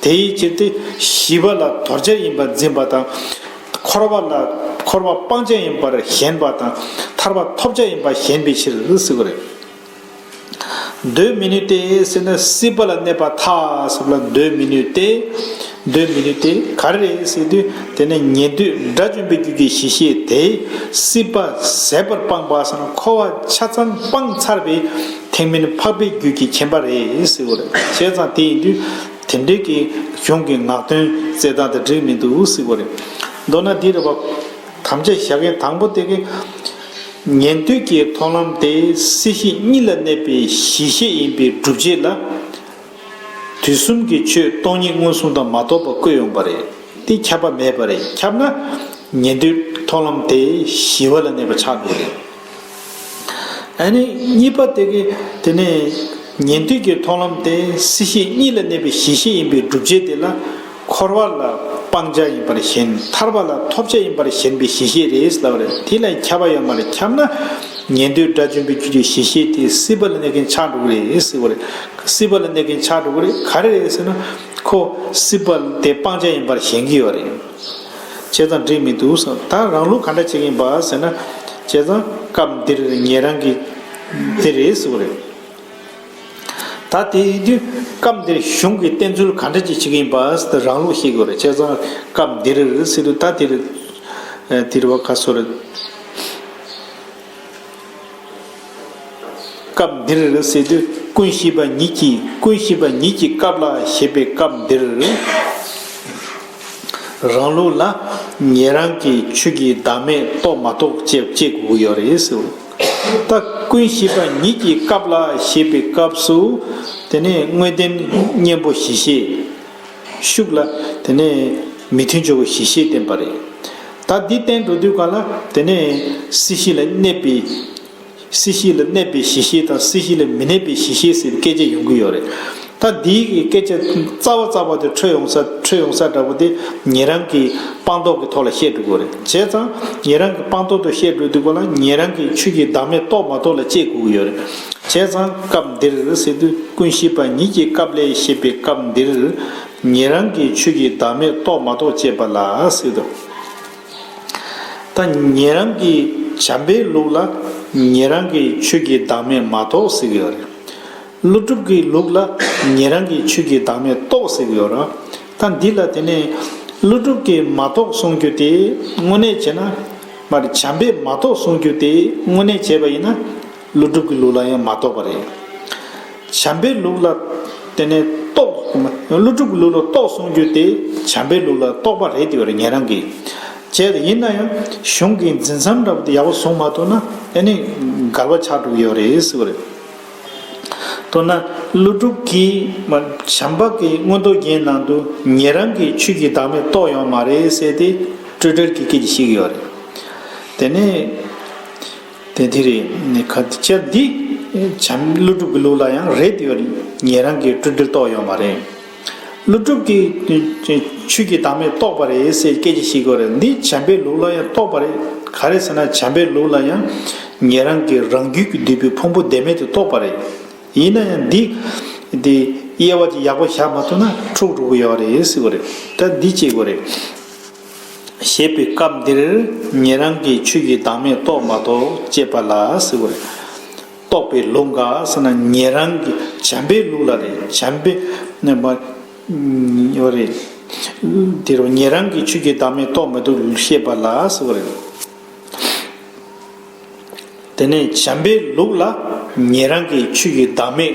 དེའི་ཕྱིར་ཏེ། ཞི་བ་ལ་དོར་བྱ་ཡིན་པར་འཛིན་པ་དང་། འཁོར་བ་ལ། འཁོར་བ་སྤང་བྱ་ཡིན་པར་ཞེན་པ་དང་། ཐར་པ་ཐོབ་བྱ་ཡིན་པར་ཞེན་པའི་ཕྱིར་ཟེར་བ་རེད། འདོད་མི་ནུས་ཏེ་ཟེར་ན། སྲིད་པ་ལ་གནས་པ་ཐག་ཟེར་བ་ལ་འདོད་མི་ནུས་ཏེ། འདོད་མི་ནུས་ཏེ་ག་རེ་རེད་ཟེར་དུས། དེ་ནས་ཉན་ཐོས་དགྲ་བཅོམ་པའི་རྒྱུད་ཀྱི་གཞི་ཤེས་དེ། སྲིད་པ་ཟད་པར་སྤངས་པ་ཟེར་ན། འཁོར་བ་ཆ་ཚང་སྤངས་ཚར་བའི་ཐེག་དམན་འཕགས་པའི་རྒྱུད་ཀྱི་མཁྱེན་པ་རེད་ཟེར་བ་རེད། བྱས་ཙང་དེ་ཡིན་དུས། དེ་འདྲའི་གི་གཞུང་གི་ངག་དོན་བཙལ་སྟངས་དེ་འགྲིག་མི་འདུག་ཟེར་བ་རེད། མདོར་ན་འདི་རེད་པ། དམ་བཅའ་བཞག་མཁན་དང་པོ་དེ་གི། ཉན་ཐོས་ཀྱི་མཐོང་ལམ་དེ་སྲིད་ཞི་གཉིས་ལ་གནས་པའི་གཞི་ཤེས་ཡིན་པའི་སྒྲུབ་བྱེད་ལ། དུས་གསུམ་གྱི་ཆོས་སྟོང་ཉིད་མངོན་སུམ་དུ་མ་རྟོགས་པ་བཀོད་ཡོང་པ་རེད། དེ་ཁྱབ་པ་མེད་པ་རེད། ཁྱབ་ན་ཉན་ཐོས་མཐོང་ལམ་དེ་ཞི་བ་ལ་གནས་པ་ཆགས་འགྲོ་རེད། ཨ་ནི་གཉིས་པ་དེ་གི། དེ་ནས་ཉན་ཐོས་ཀྱི་མཐོང་ལམ་དེ་སྲིད་ཞི་གཉིས་ལ་གནས་པའི་གཞི་ཤེས་ཡིན་པའི་སྒྲུབ་བྱེད་དེ་ལ། འཁོར་བ་ལ་སྤང་བྱ་ཡིན་པར་ཞེན། ཐར་པ་ལ་ཐོབ་བྱ་ཡིན་པར་ཞེན་པའི་གཞི་ཤེས་རེད་ལབ་པ་རེད། དེ་ལ་ཁྱབ་པ་ཡོད་མ་རེད། ཁྱབ་ན་ཉན་ཐོས་དགྲ་བཅོམ་པའི་རྒྱུད་ཀྱི་གཞི་ཤེས་དེ་སྲིད་པ་ལ་གནས་མཁན་ཆགས་འགྲོ་གི་རེད་ཟེར་བ་རེད། སྲིད་པ་ལ་གནས་མཁན་ཆགས་འགྲོ་གི་རེད། ག་རེ་རེད་ཟེར་ན། ཁོ་སྲིད་པ་དེ་སྤང་བྱ་ཡིན་པར་ཞེན་གྱི་ཡོད་རེད། བྱས་ཙང་འགྲིག་མི་འདུག་ཟེར། ད་རང་ལུགས་ག་འདྲ་བྱེད་ཀྱི་ཡིན་པ་ཟེར་ན། བྱས་ཙང་སྐབས་འདིར་ཉན་རང་གི་འདི་རེད་ཟེར་བ་རེད། ད་དེ་ཡིན་དུས་སྐབས་འདིར་གཞུང་གི་བསྟན་ཚུལ་ག་འདྲ་ཅིག་བྱེད་ཀྱི་ཡིན་པ་ཟེར་ཏེ་རང་ལུགས་ཤེས་དགོས་རེད། བྱས་ཙང་སྐབས་འདིར་ཟེར་དུས། ད་འདིར་འདིར་བ་ག་སོ་རེད། སྐབས་འདིར་ཟེར་དུས། ཀུན་ཤེས་པ་ཉིད་ཀྱིས། ཀུན་ཤེས་པ་ཉིད་ཀྱི་སྐབས་ལ་ཞེས་པའི་སྐབས་འདིར། རང་ལུགས་ལ་ཉན་རང་གི་ཆོས་ཀྱི་བདག་མེད་རྟོགས་མ་རྟོགས་བཅས་བཅད་དགོས་ཀྱི་ཡོད་རེད་ཟེར། ད་ཀུན་ཤེས་པ་ཉིད་ཀྱི་སྐབས་ལ་ཞེས་པའི་སྐབས་སུ། དེ་ནས་དངོས་བསྟན་གཉེན་པོ་གཞི་ཤེས། ཤུགས་ལ་དེ་ནས་མི་མཐུན་ཕྱོགས་ཀྱི་གཞི་ཤེས་བསྟན་པ་རེད། ད་འདི་བསྟན་འགྲོ་དུས་ག་ལ། དེ་ནས་སྲིད་ཞི་ལ་གནས་པའི། སྲིད་ཞི་ལ་གནས་པའི་གཞི་ཤེས་དང་། སྲིད་ཞི་ལ་མི་གནས་པའི་གཞི་ཤེས་ཟེར་སྐད་ཆ་ཡོང་གི་ཡོད་རེད། ད་འདིའི་གི་སྐད་ཆ་རྩ་བ་རྩ་བ་དེ་འཕྲོད་ཡོང་ས། འཕྲོད་ཡོང་ས་འདྲ་པོ་དེ་ཉན་རང་གི་སྤངས་རྟོགས་ཀྱི་ཐོག་ལ་བཤད་འགྲོ་གི་ཡོད་རེད། བྱས་ཙང་ཉན་རང་གི་སྤངས་རྟོགས་དེ་བཤད་འགྲོ་དུས་ག་ལ། ཉན་རང་གི་ཆོས་ཀྱི་བདག་མེད་རྟོགས་མ་རྟོགས་ལ་བཅད་དགོས་ཀྱི་ཡོད་རེད། བྱས་ཙང་སྐབས་འདིར་ཟེར་དུས་ཀུན་ཤེས་པ་ཉིད་ཀྱི་སྐབས་ལས་བཤད་པའི་སྐབས་འདིར་ཉན་རང་གི་ཆོས་ཀྱི་བདག་མེད་རྟོགས་མ་རྟོགས་དཔྱད་པ་ལ་ཟེར་དུས། ད་ཉན་རང་གི་བྱམས་པའི་ལུགས་ལ་ཉན་རང་གི་ཆོས་ཀྱི་བདག་མེད་མ་རྟོགས་ཟེར་གྱི་ཡོད་རེད། ཀླུ་སྒྲུབ་ཀྱི་ལུགས་ལ་ཉན་རང་གི་ཆོས་ཀྱི་བདག་མེད་རྟོགས་ཟེར་གྱི་ཡོད་རེད། ད་འདི་ལ་དེ་ནས་ཀླུ་སྒྲུབ་ཀྱིས་མ་རྟོགས་གསུང་རྒྱུ་དེ་དངོས་གནས་བྱས་ན། མ་རེད། བྱམས་པས་མ་རྟོགས་གསུང་རྒྱུ་དེ་དངོས་གནས་བྱས་པ་ཡིན་ན། ཀླུ་སྒྲུབ་ཀྱི་ལུགས་ལ་ཡང་མ་རྟོགས་པ་རེད། བྱམས་པའི་ལུགས་ལ་དེ་ནས་རྟོགས། ཀླུ་སྒྲུབ་ཀྱི་ལུགས་ལ་རྟོགས་གསུང་རྒྱུ་དེ་བྱམས་པའི་ལུགས་ལ་རྟོགས་པ་རེད་དེ་བར་ཉན་རང་གིས། བྱས་ཏེ་ཡིན་ན་ཡང་གཞུང་གི་འཛིན་མཚམས་འདྲ་པོ་དེ་ཡག་པོ་བཟུང་མ་ཐུབ་ན་ཨ་ནི་འགལ་བ་ཆགས་འགྲོ་གི་ཡོད་རེད་ཟེར་བ་རེད། མདོར་ན་ཀླུ་སྒྲུབ་ཀྱིས་མ་བྱམས་པ་གི་མངོན་རྟོགས་རྒྱན་ནང་དུ་ཉན་རང་གི་ཆོས་ཀྱི་བདག་མེད་རྟོགས་ཡོད་མ་རེད་ཟེར་ཏེ་སྤྲོས་བྲལ་གྱི་སྐད་ཆ་བཤད་ཀྱི་ཡོད་རེད། དེ་ནས། དེ་དེ་རེད། ནི་ཁ་ཅིག་འདི་བྱམས། ཀླུ་སྒྲུབ་ཀྱི་ལུགས་ལ་ཡང་རེད་དེ་ཉན་རང་གིས་སྤྲོས་བྲལ་རྟོགས་ཡོད་མ་རེད། ཀླུ་སྒྲུབ་ཀྱིས་ཆོས་ཀྱི་བདག་མེད་རྟོགས་པ་རེད་ཟེར་སྐད་ཆ་བཤད་ཀྱི་ཡོད་རེད། འདི་བྱམས་པའི་ལུགས་ལ་ཡང་རྟོགས་པ་རེད། ག་རེ་ཟེར་ན་བྱམས་པའི་ལུགས་ལ་ཡང་ཉན་རང་གིས་རང་རྒྱུད་ཀྱི་འདུས་པའི་ཕུང་པོ་བདེན་མེད་དེ་རྟོགས་པ་རེད། ཡིན་ན་ཡང་འདི་འདི་དབྱེ་བ་ཅིག་ཡག་པོ་བཞག་མ་ཐུབ་ན་འཁྲུག་འགྲོ་གི་ཡོད་རེད་ཟེར་གྱི་ཡོད་རེད། ད་འདི་བྱེད་དགོས་རེད། ཞེས་པའི་སྐབས་འདིར་ཉན་རང་གི་ཆོས་ཀྱི་བདག་མེད་རྟོགས་མ་རྟོགས་དཔྱད་པ་ལ་ཟེར་བ་རེད། རྟོགས་པའི་ལུགས་འགའ་ཟེར་ན་ཉན་རང་གི་བྱམས་པའི་ལུགས་ལ་རེད། བྱམས་པའི་ནས་མ་ཡོད་རེད། དེ་རུ་ཉན་རང་གི་ཆོས་ཀྱི་བདག་མེད་རྟོགས་མ་རྟོགས་བཤད་པ་ལ་ཟེར་བ་རེད། དེ་ནས་བྱམས་པའི་ལུགས་ལ་ཉན་རང་གི་ཆོས་ཀྱི་བདག་མེད་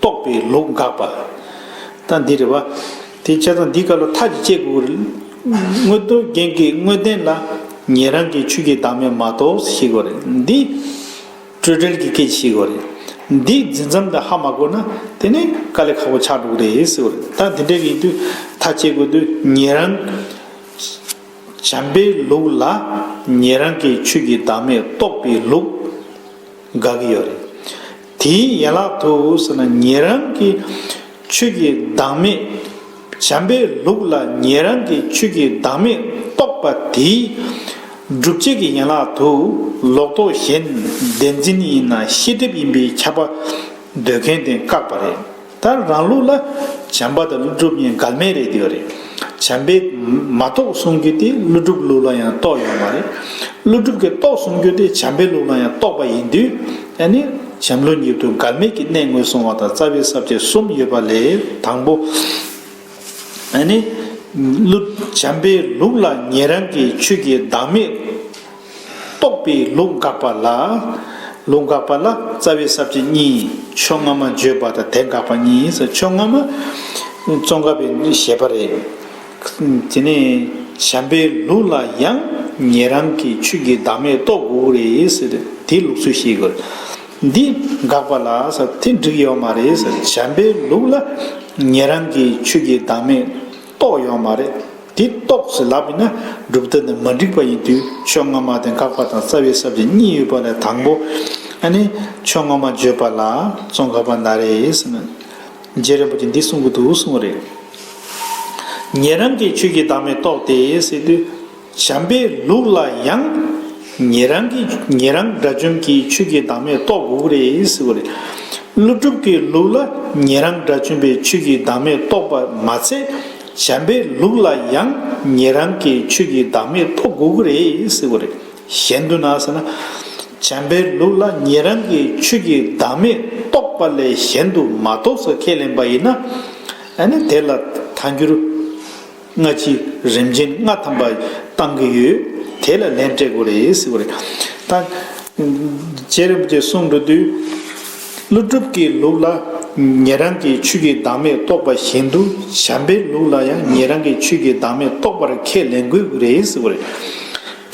རྟོགས་པའི་ལུགས་འགག་པ། ད་འདི་རེད་བ། དེ་བྱས་ཙང་འདི་ག་ལ་ཐག་ཅིག་བཅད་དགོས་རེད། མངོན་རྟོགས་རྒྱན་གྱི་དངོས་བསྟན་ལ་ཉན་རང་གི་ཆོས་ཀྱི་བདག་མེད་མ་རྟོགས་ཞེས་དགོས་རེད། འདི་སྤྲོས་བྲལ་གྱི་སྐད་ཆ་ཞིག་དགོས་རེད། འདི་འཛིན་མཚམས་འདི་ཧ་མ་གོ་ན་དེ་ནི་དཀའ་ལས་ཁག་པོ་ཆགས་འགྲོ་གི་རེད་ཟེར་བ་རེད། ད་འདི་འདྲ་ཡིན་དུས་ཐག་བཅད་དགོས་དུས་ཉན་རང་། བྱམས་པའི་ལུགས་ལ་ཉན་རང་གི་ཆོས་ཀྱི་བདག་མེད་རྟོགས་པའི་ལུགས་དགག་གི་ཡོད་རེད། དེའི་ཡན་ལག་ཏུ་ཟེར་ན་ཉན་རང་གི་ཆོས་ཀྱི་བདག་མེད། བྱམས་པའི་ལུགས་ལ་ཉན་རང་གི་ཆོས་ཀྱི་བདག་མེད་རྟོགས་པ་དེའི་སྒྲུབ་བྱེད་ཀྱི་ཡན་ལག་ཏུ་ལོག་རྟོག་གཞན་བདེན་འཛིན་ཡིན་ན་ཤེས་སྒྲིབ་ཡིན་པའི་ཁྱབ་པ་འདོད་མཁན་དེ་བཀག་པ་རེད། ད་རང་ལུགས་ལ་བྱམས་པ་དང་ཀླུ་སྒྲུབ་གཉིས་འགལ་མེད་རེད་དེ་རེད། བྱམས་པས་མ་རྟོགས་གསུང་རྒྱུ་དེ་ཀླུ་སྒྲུབ་ལུགས་ལ་ཡང་རྟོགས་ཡོད་མ་རེད། ཀླུ་སྒྲུབ་ཀྱིས་རྟོགས་གསུང་རྒྱུ་དེ་བྱམས་པའི་ལུགས་ལ་ཡང་རྟོགས་པ་ཡིན་དུས་ཨ་ནི་བྱམས་ཀླུ་གཉིས་དུ་འགལ་མེད་ཀྱི་གནད་ངོས་བཟུང་བ་དང་རྩ་བའི་ས་བཅད་གསུམ་ཡོད་པ་ལས་དང་པོ། ཨ་ནི་ཀླུ་བྱམས་པའི་ལུགས་ལ་ཉན་རང་གི་ཆོས་ཀྱི་བདག་མེད། རྟོགས་པའི་ལུགས་འགག་པ་ལ། ལུགས་འགག་པ་ལ་རྩ་བའི་ས་བཅད་གཉིས་ཕྱོགས་སྔ་མ་བརྗོད་པ་དང་དེ་འགག་པ་གཉིས་སོ། ཕྱོགས་སྔ་མ་ཙོང་ཁ་པའི་བཞེད་པ་རེད། དེ་ནས་བྱམས་པའི་ལུགས་ལ་ཡང་ཉན་རང་གི་ཆོས་ཀྱི་བདག་མེད་རྟོགས་དགོས་རེད་ཟེར་ཏེ་དེའི་ལུགས་སྲོལ་ཞིག་དགོས། འདི་འགག་པ་ལ་ཟེར་དེ་འགྲིག་ཡོད་མ་རེད་ཟེར། བྱམས་པའི་ལུགས་ལ་ཉན་རང་གི་ཆོས་ཀྱི་བདག་མེད་རྟོགས་ཡོད་མ་རེད། དེ་རྟོགས་ཟེར་ལབ་ཡིན་ན་སྒྲུབ་ཐབས་ནི་མ་འགྲིག་པ་ཡིན་དུས་ཕྱོགས་སྔ་མ་དེ་འགག་པ་དང་རྩ་བའི་ས་བཅད་གཉིས་ཡོད་པ་ལས་དང་པོ་ཨ་ནི་ཕྱོགས་སྔ་མ་བརྗོད་པ་ལ་ཙོང་ཁ་པ་ན་རེ་ཟེར་ན་རྗེ་རིན་པོ་ཆེ་འདི་གསུང་གི་འདུག་གསུང་བ་རེད། ཉན་རང་གི་ཆོས་ཀྱི་བདག་མེད་རྟོགས་ཏེ་ཟེར་དུས་བྱམས་པའི་ལུགས་ལ་ཡང་ཉན་རང་གི་ཉན་རང་དགྲ་བཅོམ་གྱི་ཆོས་ཀྱི་བདག་མེད་རྟོགས་དགོས་ཀྱི་རེད་ཟེར་བ་རེད། ཀླུ་སྒྲུབ་ཀྱི་ལུགས་ལ་ཉན་རང་དགྲ་བཅོམ་པའི་ཆོས་ཀྱི་བདག་མེད་རྟོགས་པ་མ་ཚད། བྱམས་པའི་ལུགས་ལ་ཡང་ཉན་རང་གི་ཆོས་ཀྱི་བདག་མེད་རྟོགས་དགོས་ཀྱི་རེད་ཟེར་བ་རེད། གཞན་དུ་ན་ཟེར་ན། བྱམས་པའི་ལུགས་ལ་ཉན་རང་གི་ཆོས་ཀྱི་བདག་མེད་རྟོགས་པ་ལས་གཞན་དུ་མ་རྟོགས་སུ་ཁས་ལེན་པ་ཡིན་ན། ཨ་ནི་དེ་ལ་ཐལ་འགྱུར། སྔ་ཕྱི་རིམ་ཅན་ལྔ་ཐམ་པ་བཏང་གི་ཡོད། དེ་ལ་ལན་སྤྲད་དགོས་རེད་ཟེར་བ་རེད། ད། རྗེ་རིན་པོ་ཆེ་གསུང་འགྲོ་དུས། ཀླུ་སྒྲུབ་ཀྱི་ལུགས་ལ་ཉན་རང་གི་ཆོས་ཀྱི་བདག་མེད་རྟོགས་པ་བཞིན་དུ་བྱམས་པའི་ལུགས་ལ་ཡང་ཉན་རང་གི་ཆོས་ཀྱི་བདག་མེད་རྟོགས་པར་ཁས་ལེན་དགོས་ཀྱི་རེད་ཟེར་བ་རེད།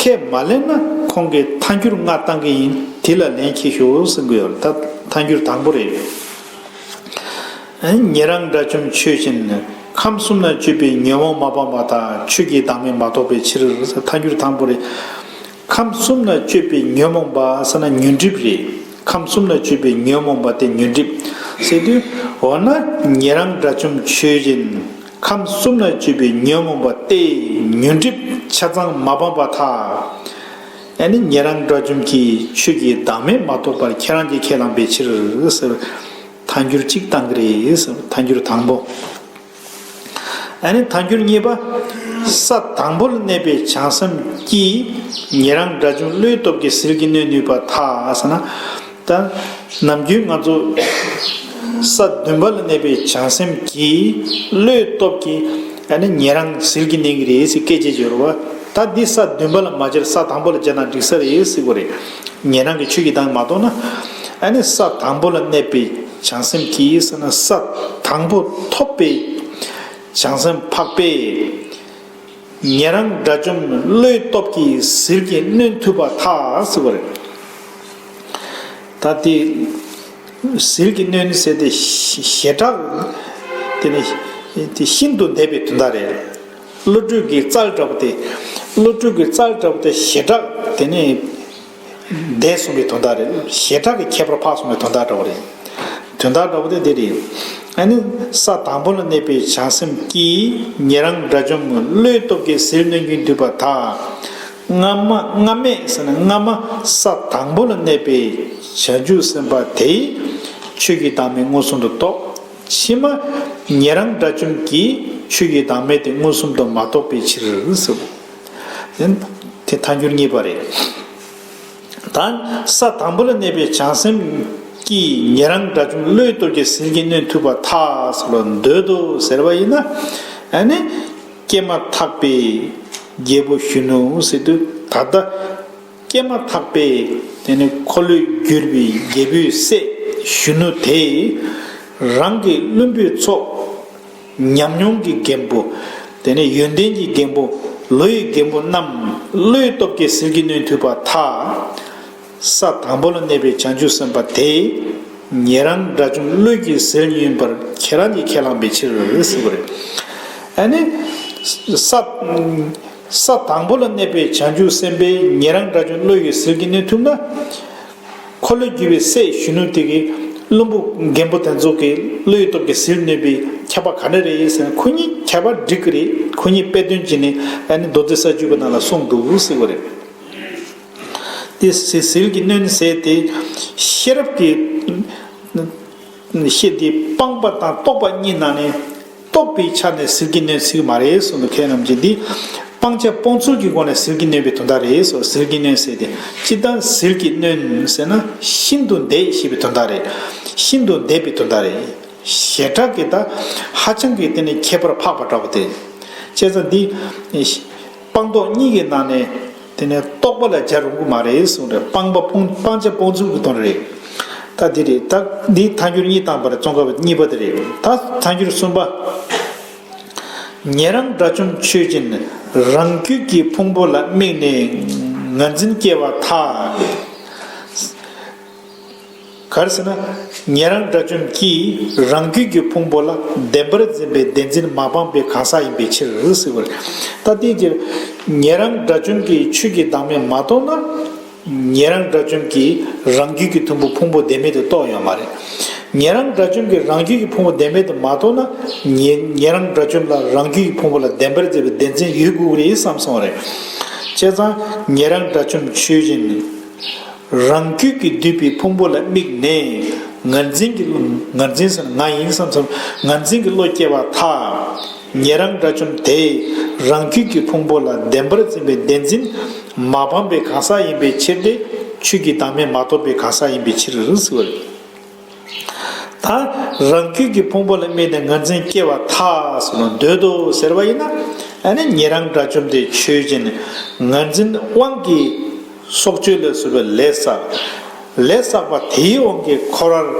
ཁས་མ་ལེན་ན་ཁོང་གིས་ཐལ་འགྱུར་ལྔ་བཏང་གི་ཡིན། དེ་ལ་ལན་ཁྱེད་ཤོག་ཟེར་དགོས་ཡོད་རེད། ད་ཐལ་འགྱུར་དང་པོ་རེད། ཉན་རང་དགྲ་བཅོམ་ཆོས་ཅན། ཁམས་གསུམ་ན་སྤྱོད་པའི་ཉོན་མོངས་མ་སྤངས་པར་ཐལ། ཆོས་ཀྱི་བདག་མེད་མ་རྟོགས་པའི་ཕྱིར། ཐལ་འགྱུར་དང་པོ་རེད། ཁམས་གསུམ་ན་སྤྱོད་པའི་ཉོན་མོངས་པ་ཟེར་ན་ཉོན་སྒྲིབ་རེད། ཁམས་གསུམ་ན་སྤྱོད་པའི་ཉོན་མོངས་པ་དེ་ཉོན་སྒྲིབ་ཟེར་དུས་འོ་ན་ཉན་རང་དགྲ་བཅོམ་ཆོས་ཅན། ཁམས་གསུམ་ན་སྤྱོད་པའི་ཉོན་མོངས་པ་སྟེ་ཉོན་སྒྲིབ་ཆ་ཚང་མ་སྤངས་པར་ཐལ། ཨ་ནི་ཉན་རང་དགྲ་བཅོམ་གྱིས་ཆོས་ཀྱི་བདག་མེད་མ་རྟོགས་པར་ཁྱེད་རང་གིས་ཁས་བླངས་པའི་ཕྱིར་ཟེར། ཐལ་འགྱུར་གཅིག་བཏང་གི་རེད་ཟེར། ཐལ་འགྱུར་དང་པོ། ཨ་ནི་ཐལ་འགྱུར་གཉིས་པ། ས་དང་པོ་ལ་གནས་པའི་བྱང་སེམས་ཀྱིས་ཉན་རང་དགྲ་བཅོམ་བློའི་སྟོབས་ཀྱིས་ཟིལ་གྱིས་གནོན་ནུས་པར་ཐལ་ཟེར་ན། ད་ནམ་རྒྱུན་ང་ཚོ་ས་བདུན་པ་ལ་གནས་པའི་བྱང་སེམས་ཀྱིས་བློའི་སྟོབས་ཀྱིས་ཨ་ནི་ཉན་རང་ཟིལ་གྱིས་གནོན་གྱི་རེད་ཟེར་སྐད་ཆ་བརྗོད་རེད་བ། ད་འདི་ས་བདུན་པ་ལ་མ་སྦྱར། ས་དང་པོ་ལ་སྦྱར་ན་འགྲིག་ས་རེད་ཟེར་གྱི་རེད། ཉན་རང་གི་ཆོས་ཀྱི་བདག་མ་རྟོགས་ན། ཨ་ནི་ས་དང་པོ་ལ་གནས་པའི་བྱང་སེམས་ཀྱིས་ཟེར་ན། ས་དང་པོ་ཐོབ་པའི་བྱང་སེམས་འཕགས་པས་ཉན་རང་དགྲ་བཅོམ་བློའི་སྟོབས་ཀྱིས་ཟིལ་གྱིས་གནོན་ཐུབ་པར་ཐལ་ཟེར་བ་རེད། ད་དེ་ཟིལ་གྱིས་གནོན་ཟེར་དེ་ཞེ་དྲག་དེ་ནི་དེ་ཤིན་ཏུ་འདས་པའི་དོན་དག་རེད། བློ་གྲོས་ཀྱི་རྩལ་འདྲ་པོ་དེ། བློ་གྲོས་ཀྱི་རྩལ་འདྲ་པོ་དེ་ཞེ་དྲག་དེ་ནི་འདས་སོང་བའི་དོན་དག་རེད། ཞེ་དྲག་གི་ཁྱད་པར་འཕགས་སོང་བའི་དོན་དག་འདྲ་པོ་རེད། དོན་དག་འདྲ་པོ་དེ་འདི་རེད། ཨ་ནི་ས་དང་པོ་ལ་གནས་པའི་བྱང་སེམས་ཀྱིས་ཉན་རང་དགྲ་བཅོམ་བློའི་སྟོབས་ཀྱིས་ཟིལ་གནོན་གྱིན་འདུས་པར་ཐལ། སྔ་མ་སྔ་མས་ཟེར་ན། སྔ་མ་ས་དང་པོ་ལ་གནས་པའི་བྱང་ཆུབ་སེམས་དཔའ་དེས་ཆོས་ཀྱི་བདག་མེད་མངོན་སུམ་དུ་རྟོགས། ཕྱི་མ་ཉན་རང་དགྲ་བཅོམ་གྱིས་ཆོས་ཀྱི་བདག་མེད་དེ་མངོན་སུམ་དུ་མ་རྟོགས་པའི་ཕྱིར་ཟེར། དེ་ཐལ་འགྱུར་གཉིས་པ་རེད། ད་ས་དང་པོ་ལ་གནས་པའི་བྱང་སེམས་ཀྱིས་ཉན་རང་དགྲ་བཅོམ་བློའི་སྟོབས་ཀྱིས་ཟིལ་གྱིས་གནོན་ཐུབ་པར་ཐལ་ཟེར་ལ་འདོད་དོ་ཟེར་བ་ཡིན་ན། ཨ་ནི་སྐྱེས་མ་ཐག་པའི་རྒྱལ་པོ་གཞོན་ནུ་ཟེར་དུས། ད་ལྟ་སྐྱེས་མ་ཐག་པའི་དེ་ནི་འཁོར་ལོས་སྒྱུར་བའི་རྒྱལ་པོའི་སྲས་གཞོན་ནུ་དེས་རང་གི་བླུན་པོའི་ཚོགས། ཉམས་མྱོང་གི་རྒན་པོ། དེ་ནས་ཡོན་ཏན་གྱི་རྒན་པོ། ལོ་ཡི་རྒན་པོ་རྣམས་བློའི་སྟོབས་ཀྱིས་ཟིལ་གྱིས་གནོན་ཐུབ་པར་ཐལ། ས་དང་པོ་ལ་གནས་པའི་བྱང་ཆུབ་སེམས་དཔའ་དེས་ཉན་རང་དགྲ་བཅོམ་བློས་ཀྱིས་ཟིལ་གནོན་པར་ཁྱེད་རང་གིས་ཁས་བླངས་པའི་ཕྱིར་ཟེར་བ་རེད། ཨ་ནི་ས་ས་དང་པོ་ལ་གནས་པའི་བྱང་ཆུབ་སེམས་དཔས་ཉན་རང་དགྲ་བཅོམ་བློས་ཀྱིས་ཟིལ་གྱིས་གནོན་ཐུབ་ན། འཁོར་ལོས་སྒྱུར་བའི་སྲས་གཞོན་ནུ་དེ་གིས་བླུན་པོ་རྒན་པོ་དེ་ཚོ་གི་བློའི་སྟོབས་ཀྱིས་ཟིལ་གནོན་པའི་ཁྱད་པར་ག་འདྲ་རེད་ཟེར་ན། ཁོ་གཉིས་ཁྱད་པར་འགྲིག་གི་རེད། ཁོ་གཉིས་དཔེ་སྟོན་བྱས་ནས་ཨ་ནི་མདོ་སྡེ་ས་བཅུ་པའི་ནང་ལ་གསུངས་འདུག་ཟེར་བ་རེད། དེ་ཟིལ་གྱིས་གནོན་ཟེར་དེ་ཤེས་རབ་ཀྱི་ཤེས་དེ་སྤངས་པ་དང་རྟོགས་པ་གཉིས་ནང་ནས། རྟོགས་པའི་ཆ་ནས་ཟིལ་གྱིས་གནོན་ཟེར་གྱི་མ་རེད་གསུངས་འདུག་མཁས་རྣམས་ཀྱིས། འདི་སྤང་བྱ་སྤོང་ཚུལ་གྱི་སྒོ་ནས་ཟིལ་གྱིས་གནོན་པའི་དོན་དག་རེད་གསུངས། ཟིལ་གྱིས་གནོན་ཟེར་དེ་སྤྱིར་བཏང་ཟིལ་གྱིས་གནོན་ཟེར་ན་ཤིན་ཏུ་འདས་ཞེས་པའི་དོན་དག་རེད། ཤིན་ཏུ་འདས་པའི་དོན་དག་རེད། ཞེ་དྲག་གི་ད་ཧ་ཅང་གི་དེ་ནི་ཁྱད་པར་འཕགས་པ་འདྲ་པོ་དེ། བྱས་ཙང་འདི་སྤངས་རྟོགས་གཉིས་ཀྱི་ནང་ནས། དེ་ནས་རྟོགས་པ་ལ་སྦྱར་རུང་གི་མ་རེད་གསུངས་རེད། སྤངས་པ་སྤོང་། སྤང་བྱ་སྤོང་ཚུལ་གྱི་དོན་རེད། ད་འདི་རེད། ད་འདི་ཐལ་འགྱུར་གཉིས་བཏང་པ་རེད། ཙོང་ཁ་པ་གཉིས་པ་དེ་རེད། ད་ཐལ་འགྱུར་གསུམ་པ། ཉན་རང་དགྲ་བཅོམ་ཆོས་ཅན། རང་རྒྱུད་ཀྱི་ཕུང་པོ་ལ་དམིགས་ནས་ངར་འཛིན་སྐྱེ་བར་ཐལ། ག་རེ་ཟེར་ན། ཉན་རང་དགྲ་བཅོམ་གྱིས་རང་རྒྱུད་ཀྱི་ཕུང་པོ་ལ་བདེན་པར་འཛིན་པའི་བདེན་འཛིན་མ་སྤངས་པའི་གང་ཟག་ཡིན་པའི་ཕྱིར་ཟེར་བ་རེད། ད་དེའི་ཕྱིར་ཉན་རང་དགྲ་བཅོམ་གྱིས་ཆོས་ཀྱི་བདག་མེད་མ་རྟོགས་ན། ཉན་རང་དགྲ་བཅོམ་གྱིས་རང་རྒྱུད་ཀྱི་ཕུང་པོ་ཕུང་པོ་བདེན་མེད་དུ་རྟོགས་ཡོད་མ་རེད། ཉན་རང་དགྲ་བཅོམ་གྱིས་རང་རྒྱུད་ཀྱི་ཕུང་པོ་བདེན་མེད་དུ་མ་རྟོགས་ན། ཉན་ཉན་རང་དགྲ་བཅོམ་ལ་རང་རྒྱུད་ཀྱི་ཕུང་པོ་ལ་བདེན་པར་འཛིན་པའི་བདེན་འཛིན་ཡོད་དགོས་ཀྱི་རེད་བསམ་སོང་བ་རེད། བྱས་ཙང་ཉན་རང་དགྲ་བཅོམ་ཆོས་ཅན། རང་རྒྱུད་ཀྱིས་བསྡུས་པའི་ཕུང་པོ་ལ་དམིགས་ནས་ངར་འཛིན་གྱི། ངར་འཛིན་ཟེར་ན་ང་ཡིན་བསམ་བསམ། ངར་འཛིན་གྱི་བློ་སྐྱེ་བར་ཐལ། ཉན་རང་དགྲ་བཅོམ་དེས་རང་རྒྱུད་ཀྱི་ཕུང་པོ་ལ་བདེན་པར་འཛིན་པའི་བདེན་འཛིན་མ་སྤངས་པའི་གང་ཟག་ཡིན་པའི་ཕྱིར་ཏེ། ཆོས་ཀྱི་བདག་མེད་མ་རྟོགས་པའི་གང་ཟག་ཡིན་པའི་ཕྱིར་ཟེར་བ་རེད། ད་རང་རྒྱུད་ཀྱི་ཕུང་པོ་ལ་དམིགས་ནས་ངར་འཛིན་སྐྱེ་བར་ཐལ་ཟེར་ན་འདོད་དོ་ཟེར་བ་ཡིན་ན། ཨ་ནི་ཉན་རང་དགྲ་བཅོམ་དེ་ཆོས་ཅན། ངར་འཛིན་དབང་གིས་སྲོག་གཅོད་ལ་སོགས་པའི་ལས་བསགས། ལས་བསགས་པ་དེའི་དབང་གིས་འཁོར་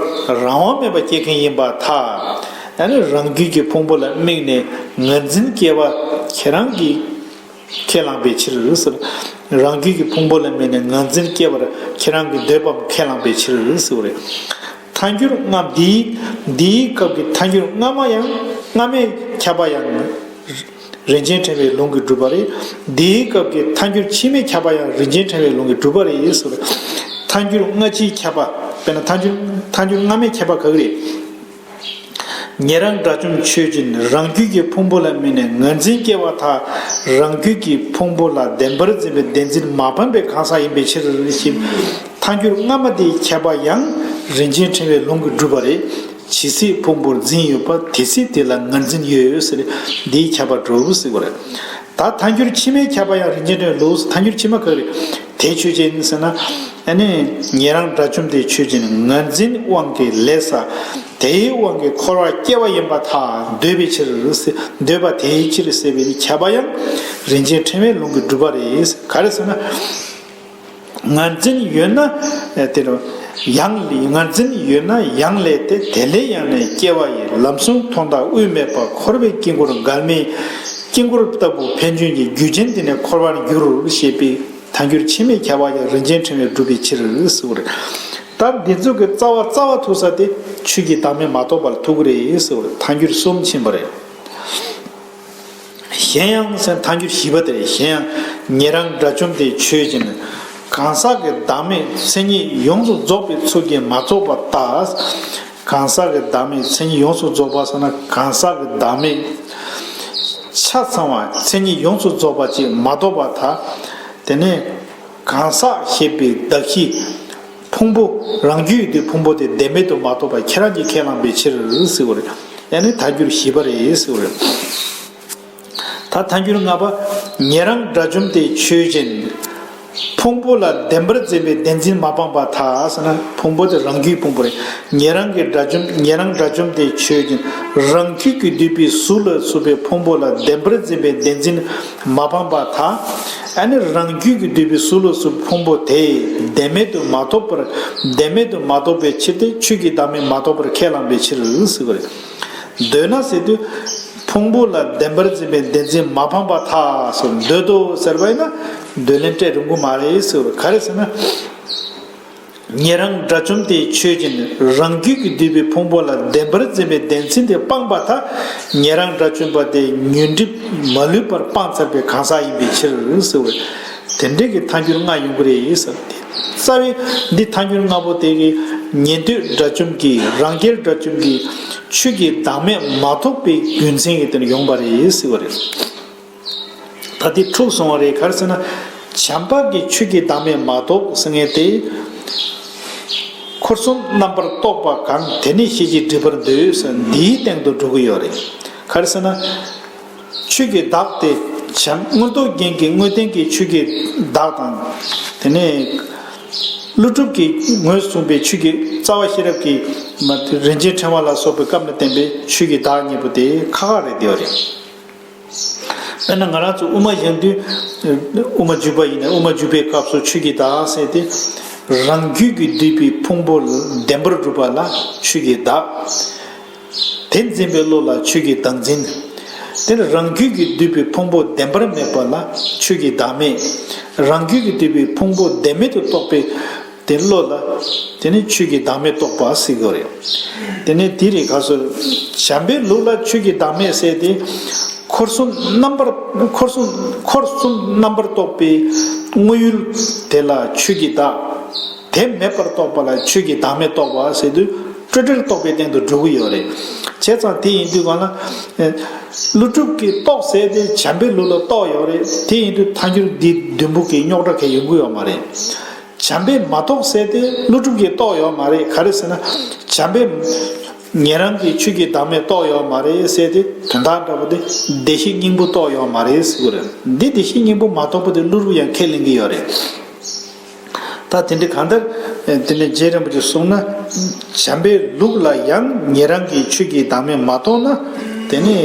བར་རང་དབང་མེད་པར་སྐྱེ་མཁན་ཡིན་པར་ཐལ། ཨ་ནི་རང་རྒྱུད་ཀྱི་ཕུང་པོ་ལ་དམིགས་ནས་ངར་འཛིན་སྐྱེ་བ་ཁྱེད་རང་གིས་ཁས་བླངས་པའི་ཕྱིར་ཟེར། རང་རྒྱུད་ཀྱི་ཕུང་པོ་ལ་དམིགས་ནས་ངར་འཛིན་སྐྱེ་བར་ཁྱེད་རང་གིས་འདོད་པའམ་ཁས་བླངས་པའི་ཕྱིར་ཟེར་བ་རེད། ཐལ་འགྱུར་ལྔ། འདིའི་འདིའི་སྐབས་ཀྱི་ཐལ་འགྱུར་སྔ་མ་ཡང་། སྔ་མས་ཁྱབ་པ་ཡང་རིན་ཆེན་ཕྲེང་བའི་ལུང་གིས་གྲུབ་པ་རེད། འདིའི་སྐབས་ཀྱི་ཐལ་འགྱུར་ཕྱི་མས་ཁྱབ་པ་ཡང་རིན་ཆེན་ཕྲེང་བའི་ལུང་གིས་གྲུབ་པ་རེད་ཟེར་བ་རེད། ཐལ་འགྱུར་སྔ་ཕྱིས་ཁྱབ་པ། དཔེར་ན་ཐལ་འགྱུར་ཐལ་འགྱུར་སྔ་མས་ཁྱབ་པ་ག་གི་རེད། ཉན་རང་དགྲ་བཅོམ་ཆོས་ཅན། རང་རྒྱུད་ཀྱི་ཕུང་པོ་ལ་དམིགས་ནས་ངར་འཛིན་སྐྱེ་བ་དག། རང་རྒྱུད་ཀྱི་ཕུང་པོ་ལ་བདེན་པར་འཛིན་པའི་བདེན་འཛིན་མ་སྤངས་པའི་གང་ཟག་ཡིན་པའི་ཕྱིར་ཞེས། ཐལ་འགྱུར་སྔ་མ་དེའི་ཁྱབ་པ་ཡང་རིན་ཆེན་ཕྲེང་བའི་ལུང་གིས་གྲུབ་པ་རེད། ཇི་སྲིད་ཕུང་པོར་འཛིན་ཡོད་པ་དེ་སྲིད་དེ་ལ་ངར་འཛིན་ཡོད་ཟེར། འདིའི་ཁྱབ་པ་གྲུབ་ཟེར་བ་རེད། ད་ཐལ་འགྱུར་ཕྱི་མའི་ཁྱབ་པ་ཡང་རིན་ཆེན་ཕྲེང་བའི་ལུང་། ཐལ་འགྱུར་ཕྱི་མ་ག་རེ་རེད། དེ་ཆོས་ཅན་ཟེར་ན། ཨ་ནི་ཉན་རང་དགྲ་བཅོམ་དེ་ཆོས་ཅན། ངར་འཛིན་དབང་གིས་ལས་བསགས། དེའི་དབང་གིས་འཁོར་བར་སྐྱེ་བ་ཡིན་པར་ཐལ། འདོད་པའི་ཕྱིར་ཟེར། འདོད་པ་དེའི་ཕྱིར་ཟེར་བའི་ཁྱབ་པ་ཡང་རིན་ཆེན་ཕྲེང་བའི་ལུང་གིས་གྲུབ་པ་རེད། ག་རེ་ཟེར་ན། ངར་འཛིན་ཡོད་ན། ཨེ་དེ་རུ་ཡང་ལས། ངར་འཛིན་ཡོད་ན་ཡང་ལས་ཏེ། དེ་ལས་ཡང་ལས་སྐྱེ་བ་ཡི། ལམ་གསུམ་མཐོང་དང་དབུས་མེད་པ། འཁོར་བའི་དཀྱིལ་འཁོར་འགལ་མེད་དཀྱིལ་འཁོར་ལྟ་བུ་ཕན་ཆུན་གྱི་རྒྱུད་ཅན་དེ་ནི་འཁོར་བར་འགྱུར་ཞེས་པའི་ཐལ་འགྱུར་ཕྱི་མའི་ཁྱབ་པ་ཡང་རིན་ཆེན་ཕྲེང་བས་གྲུབ་པའི་ཕྱིར་ཟེར་བ་རེད། ད་འདི་ཚོ་གི་རྩ་བ་རྩ་བ་ཐུག་ས་དེ་ཆོས་ཀྱི་བདག་མེད་མ་རྟོགས་པ་ལ་ཐུག་གི་རེད་ཟེར་བ་རེད། ཐལ་འགྱུར་གསུམ་ཕྱིན་པ་རེད། གཞན་ཡང་ཟེར་ཐལ་འགྱུར་བཞི་པ་དེ་རེད། གཞན་ཡང་ཉན་རང་དགྲ་བཅོམ་དེ་ཆོས་ཅན། གང་ཟག་གི་བདག་མེད་མཚན་ཉིད་ཡོངས་སུ་རྫོགས་པའི་ཚུལ་གྱིས་མ་རྫོགས་པར་ཐལ། གང་ཟག་གི་བདག་མེད་མཚན་ཉིད་ཡོངས་སུ་རྫོགས་པ་ཟེར་ན། གང་ཟག་གི་བདག་མེད་ཆ་ཚང་བ་མཚན་ཉིད་ཡོངས་སུ་རྫོགས་པ་ཅིག་མ་རྟོགས་པར་ཐལ། དེ་ནས་གང་ཟག་ཞེས་པའི་གདགས་གཞི་ཕུང་པོ། རང་རྒྱུད་དེ་ཕུང་པོ་དེ་བདེན་མེད་དུ་མ་རྟོགས་པར་ཁྱེད་རང་གིས་ཁས་བླངས་པའི་ཕྱིར་ཟེར་བ་རེད། ཡང་ན་ཐལ་འགྱུར་བཞི་པ་རེད་ཟེར་བ་རེད། ད་ཐལ་འགྱུར་ལྔ་པ། ཉན་རང་དགྲ་བཅོམ་དེ་ཆོས་ཅན། ཕུང་པོ་ལ་བདེན་པར་འཛིན་པའི་བདེན་འཛིན་མ་སྤངས་པར་ཐལ་ཟེར་ན། ཕུང་པོ་དེ་རང་རྒྱུད་ཕུང་པོ་རེད། ཉན་རང་གི་དགྲ་བཅོམ། ཉན་རང་དགྲ་བཅོམ་དེ་ཆོས་ཅན། རང་རྒྱུད་ཀྱིས་བསྡུས་པའི་གཟུགས་ལ་སོགས་པའི་ཕུང་པོ་ལ་བདེན་པར་འཛིན་པའི་བདེན་འཛིན་མ་སྤངས་པར་ཐལ། ཨ་ནི་རང་རྒྱུད་ཀྱིས་བསྡུས་པའི་གཟུགས་ལ་སོགས་པའི་ཕུང་པོ་དེ་བདེན་མེད་དུ་མ་རྟོགས་པར། བདེན་མེད་དུ་མ་རྟོགས་པའི་ཕྱིར་ཏེ། ཆོས་ཀྱི་བདག་མེད་མ་རྟོགས་པར་ཁས་བླངས་པའི་ཕྱིར་ཟེར་བ་རེད། འདོད་ན་ཟེར་དུས། ཕུང་པོ་ལ་བདེན་པར་འཛིན་པའི་བདེན་འཛིན་མ་སྤངས་པར་ཐལ་ཟེར། འདོད་དོ་ཟེར་བ་ཡིན་ན། འདོད་ལན་སྤྲད་རུང་གི་མ་རེད་ཟེར་བ། ག་རེ་ཟེར་ན། ཉན་རང་དགྲ་བཅོམ་དེ་ཆོས་ཅན། རང་རྒྱུད་ཀྱིས་བསྡུས་པའི་ཕུང་པོ་ལ་བདེན་པར་འཛིན་པའི་བདེན་འཛིན་དེ་སྤངས་པར་ཐལ། ཉན་རང་དགྲ་བཅོམ་པ་དེ་ཉོན་སྒྲིབ་མ་ལུས་པར་སྤངས་ཚར་བའི་གང་ཟག་ཡིན་པའི་ཕྱིར་ཟེར་བ། དེ་འདྲའི་གི་ཐལ་འགྱུར་ལྔ་ཡོང་གི་རེད་ཟེར་ཏེ། རྩ་བའི་འདི་ཐལ་འགྱུར་ལྔ་པོ་དེ་གི་ཉན་ཐོས་དགྲ་བཅོམ་གྱིས། རང་རྒྱལ་དགྲ་བཅོམ་གྱིས་ཆོས་ཀྱི་བདག་མེད་མ་རྟོགས་པའི་རྒྱུ་མཚན་གྱིས་དེ་ནི་ཡོང་བ་རེད་ཟེར་བ་རེད། ད་དེ་འཁྲུགས་སོང་བ་རེད། ག་རེ་ཟེར་ན། བྱམས་པ་གིས་ཆོས་ཀྱི་བདག་མེད་མ་རྟོགས་ཟེར་མཁན་དེ། འཁོར་གསུམ་རྣམ་པར་རྟོག་པ་གང་། དེ་ནི་ཤེས་བྱའི་སྒྲིབ་པར་འདོད་ཟེར། འདིའི་སྟེང་དུ་འགྲོ་གི་ཡོད་རེད། ག་རེ་ཟེར་ན། ཆོས་ཀྱི་བདག་དེ་བྱམས། མངོན་རྟོགས་རྒྱན་གྱི་དངོས་བསྟན་གྱི་ཆོས་ཀྱི་བདག་དང་། དེ་ནས་ཀླུ་སྒྲུབ་ཀྱིས་ངོས་བཟུང་བའི་ཆོས་ཀྱི་རྩ་བ་ཤེས་རབ་ཀྱི་མ་རིན་ཆེན་ཕྲེང་བ་ལ་སོགས་པའི་སྐབས་ནས་བསྟན་པའི་ཆོས་ཀྱི་བདག་གཉིས་པོ་དེ་ཁ་ཁ་རེད་བསྡད་ཡོད་རེད། དཔེར་ན་ང་རང་ཚོ་དབུ་མ་བཞེངས་དུས། དབུ་མ་འཇུག་པ་ཡིན་ན། དབུ་མ་འཇུག་པའི་སྐབས་སུ་ཆོས་ཀྱི་བདག་ཟེར་ཏེ། རང་རྒྱུད་ཀྱིས་བསྡུས་པའི་ཕུང་པོ་བདེན་པར་གྲུབ་པ་ལ་ཆོས་ཀྱི་བདག། དེ་འཛིན་པའི་བློ་ལ་ཆོས་ཀྱི་བདག་འཛིན། དེ་ནི་རང་རྒྱུད་ཀྱིས་བསྡུས་པའི་ཕུང་པོ་བདེན་པར་མེད་པ་ལ་ཆོས་ཀྱི་བདག་མེད། རང་རྒྱུད་ཀྱིས་བསྡུས་པའི་ཕུང་པོ་བདེན་མེད་དུ་རྟོགས་པའི་དེ་བློ་ལ། དེ་ནི་ཆོས་ཀྱི་བདག་མེད་རྟོགས་པ་ཟེར་གྱི་རེད། དེ་ནི་དེ་རེད། ག་སོ། བྱམས་པའི་ལུགས་ལ་ཆོས་ཀྱི་བདག་མེད་ཟེར་ཏེ། འཁོར་གསུམ་རྣམ་པར། འཁོར་གསུམ། འཁོར་གསུམ་རྣམ་པར་རྟོག་པའི་དངོས་ཡུལ་དེ་ལ་ཆོས་ཀྱི་བདག། དེ་མེད་པར་རྟོགས་པ་ལ་ཆོས་ཀྱི་བདག་མེད་རྟོགས་པ་ཟེར་དུས། སྤྲོས་བྲལ་རྟོགས་པའི་སྟེང་དུ་འགྲོ་གི་ཡོད་རེད། བྱས་ཙང་དེ་ཡིན་དུས་གང་ལ། ཀླུ་སྒྲུབ་ཀྱིས་རྟོགས་ཟེར་ཏེ་བྱམས་པའི་ལུགས་ལ་རྟོགས་ཡོད་རེད། དེ་ཡིན་དུས་ཐལ་འགྱུར་འདི་བདུན་པོ་གི་རྙོག་དྲ་གང་ཡང་ཡོང་གི་ཡོད་མ་རེད། བྱམས་པས་མ་རྟོགས་ཟེར་ཏེ་ཀླུ་སྒྲུབ་ཀྱིས་རྟོགས་ཡོད་མ་རེད། ག་རེ་ཟེར་ན། བྱམས་པས་ཉན་རང་གིས་ཆོས་ཀྱི་བདག་མེད་རྟོགས་ཡོད་མ་རེད་ཟེར་ཏེ། དོན་དག་འདྲ་པོ་དེ་བདེ་གཤེགས་སྙིང་པོ་རྟོགས་ཡོད་མ་རེད་ཟེར་གྱི་རེད། འདི་བདེ་གཤེགས་སྙིང་པོ་མ་རྟོགས་པ་དེ་ཀླུ་སྒྲུབ་ཡང་ཁས་ལེན་གྱི་ཡོད་རེད། ད་དེ་འདྲ་གང་ལྟར། དེ་ནས་རྗེ་རིན་པོ་ཆེས་གསུངས་ན། བྱམས་པའི་ལུགས་ལ་ཡང་ཉན་རང་གིས་ཆོས་ཀྱི་བདག་མེད་མ་རྟོགས་ན། དེ་ནི་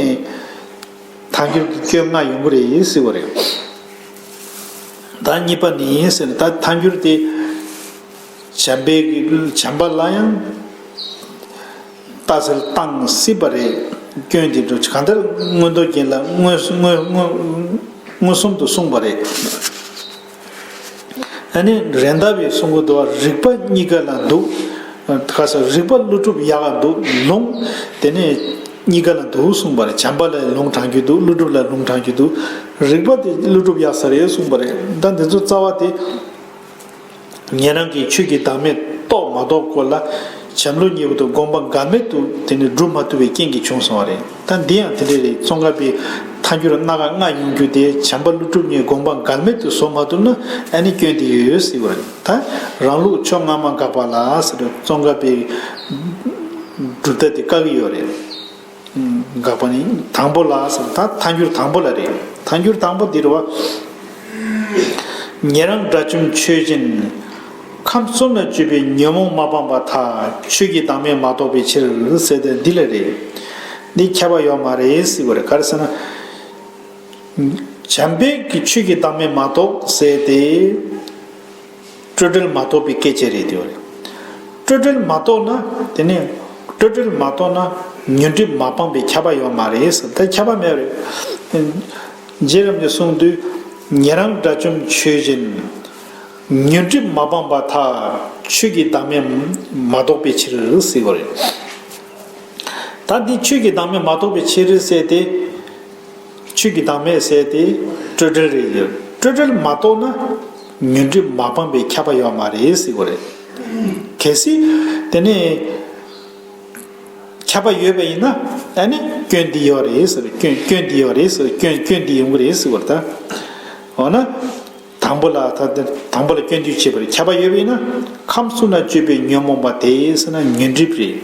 ཐལ་འགྱུར་གྱི་སྐྱོན་ལྔ་ཡོང་གི་རེད་ཟེར་བ་རེད། ད་གཉིས་པ་ནི་ཟེར་ན། ད་ཐལ་འགྱུར་དེ་བྱམས་པའི་གི་བྱམས་པ་ལ་ཡང་ལྟ་ཚུལ་བཏང་སྲིད་པ་རེད། སྐྱོན་དེ་འགྲོ་གང་ལྟར་མངོན་རྟོགས་རྒྱན་ལ་མངོན་མངོན་མངོན་མངོན་སུམ་དུ་གསུངས་པ་རེད། ཨ་ནི་རེད་མདའ་བའི་གསུང་གི་འདུག་བ། རིགས་པ་གཉིས་ཀ་ལ་འདུག་ཁ་སང་རིགས་པ་ཀླུ་སྒྲུབ་ཡག་ག་འདུག་ལུང་དེ་ནས་གཉིས་ཀ་ལ་འདུག་གསུངས་པ་རེད། བྱམས་པ་ལ་ལུང་དྲངས་རྒྱུ་འདུག་ཀླུ་སྒྲུབ་ལ་ལུང་དྲངས་རྒྱུ་འདུག་རིགས་པ་དེ་ཀླུ་སྒྲུབ་ཡག་ས་རེད་གསུངས་པ་རེད། ད་འདི་ཚོ་རྩ་བ་དེ། ཉན་རང་གིས་ཆོས་ཀྱི་བདག་མེད་རྟོགས་མ་རྟོགས་སྐོར་ལ་ བྱམས་ཀླུ་གཉིས་པོ་དེ་དགོངས་པ་འགལ་མེད་དུ་དེ་ནི་སྒྲུབ་མ་ཐུབ་པའི་རྐྱེན་གྱིས་བྱུང་སོང་བ་རེད། ད་འདི་ཡང་དེ་འདྲ་རེད། ཙོང་ཁ་པའི་ཐལ་འགྱུར་སྣ་ཁ་ལྔ་ཡོང་རྒྱུ་དེ་བྱམས་པ་ཀླུ་སྒྲུབ་གཉིས་དགོངས་པ་འགལ་མེད་དུ་བཟོ་མ་ཐུབ་ན་ཨ་ནི་སྐྱོན་དེ་ཡོད་ཡོད་ཟེར་བ་རེད། ད་རང་ལུགས་ཕྱོགས་སྔ་མ་དགག་པ་ལ་ཟེར་ཙོང་ཁ་པའི་གྲུབ་མཐའ་དེ་བཀག་གི་ཡོད་རེད། དགག་པ་ནི་དང་པོ་ལ་ཟེར། ད་ཐལ་འགྱུར་དང་པོ་ལ་རེད། ཐལ་འགྱུར་དང་པོ་འདི་རེད་བ། ཉན་རང་དགྲ་བཅོམ་ཆོས་ཅན། ཁམས་གསུམ་ན་སྤྱོད་པའི་ཉོན་མོངས་མ་སྤངས་པར་ཐལ། ཆོས་ཀྱི་བདག་མེད་མ་རྟོགས་པའི་ཕྱིར་ཟེར་ཏེ་འདི་ལ་རེད། འདི་ཁྱབ་པ་ཡོད་མ་རེད་ཟེར་བ་རེད། ག་རེ་ཟེར་ན། བྱམས་པས་ཀྱི་ཆོས་ཀྱི་བདག་མེད་མ་རྟོགས་ཟེར་ཏེ། སྤྲོས་བྲལ་མ་རྟོགས་པའི་སྐད་ཆ་རེད་དེ་བ་རེད། སྤྲོས་བྲལ་མ་རྟོགས་ན་དེ་ནས་སྤྲོས་བྲལ་མ་རྟོགས་ན་ཉོན་སྒྲིབ་མ་སྤངས་པའི་ཁྱབ་པ་ཡོད་མ་རེད་ཟེར། ད་ཁྱབ་པ་མེད་རེད། རྗེ་རབ་འབྱམས་གསུངས་དུས། ཉན་རང་དགྲ་བཅོམ་ཆོས་ཅན། ཉོན་སྒྲིབ་མ་སྤངས་པར་ཐལ། ཆོས་ཀྱི་བདག་མེད་མ་རྟོགས་པའི་ཕྱིར་ཟེར་བ་རེད། ད་འདི་ཆོས་ཀྱི་བདག་མེད་མ་རྟོགས་པའི་ཕྱིར་ཟེར་ཏེ། ཆོས་ཀྱི་བདག་མེད་ཟེར་ཏེ་སྤྲོས་བྲལ་རེད་ཡོད། སྤྲོས་བྲལ་མ་རྟོགས་ན་ཉོན་སྒྲིབ་མ་སྤངས་པའི་ཁྱབ་པ་ཡོད་མ་རེད་ཟེར་བ་རེད། གལ་སྲིད་དེ་ནས་ཁྱབ་པ་ཡོད་པ་ཡིན་ན་ཨ་ནི་སྐྱོན་འདི་ཡོད་རེད་ཟེར། སྐྱོན་སྐྱོན་འདི་ཡོད་རེད་ཟེར། སྐྱོན་སྐྱོན་འདི་ཡོང་གི་རེད་ཟེར་བ་རེད། ད་འོ་ན། དང་པོ་ལ་ད་དང་པོ་ལ་སྐྱོན་བརྗོད་བྱེད་པར་ཁྱབ་པ་ཡོད་པས་ན། ཁམས་གསུམ་ན་སྤྱོད་པའི་ཉོན་མོངས་པ་དེ་ཟེར་ན་ཉོན་སྒྲིབ་རེད།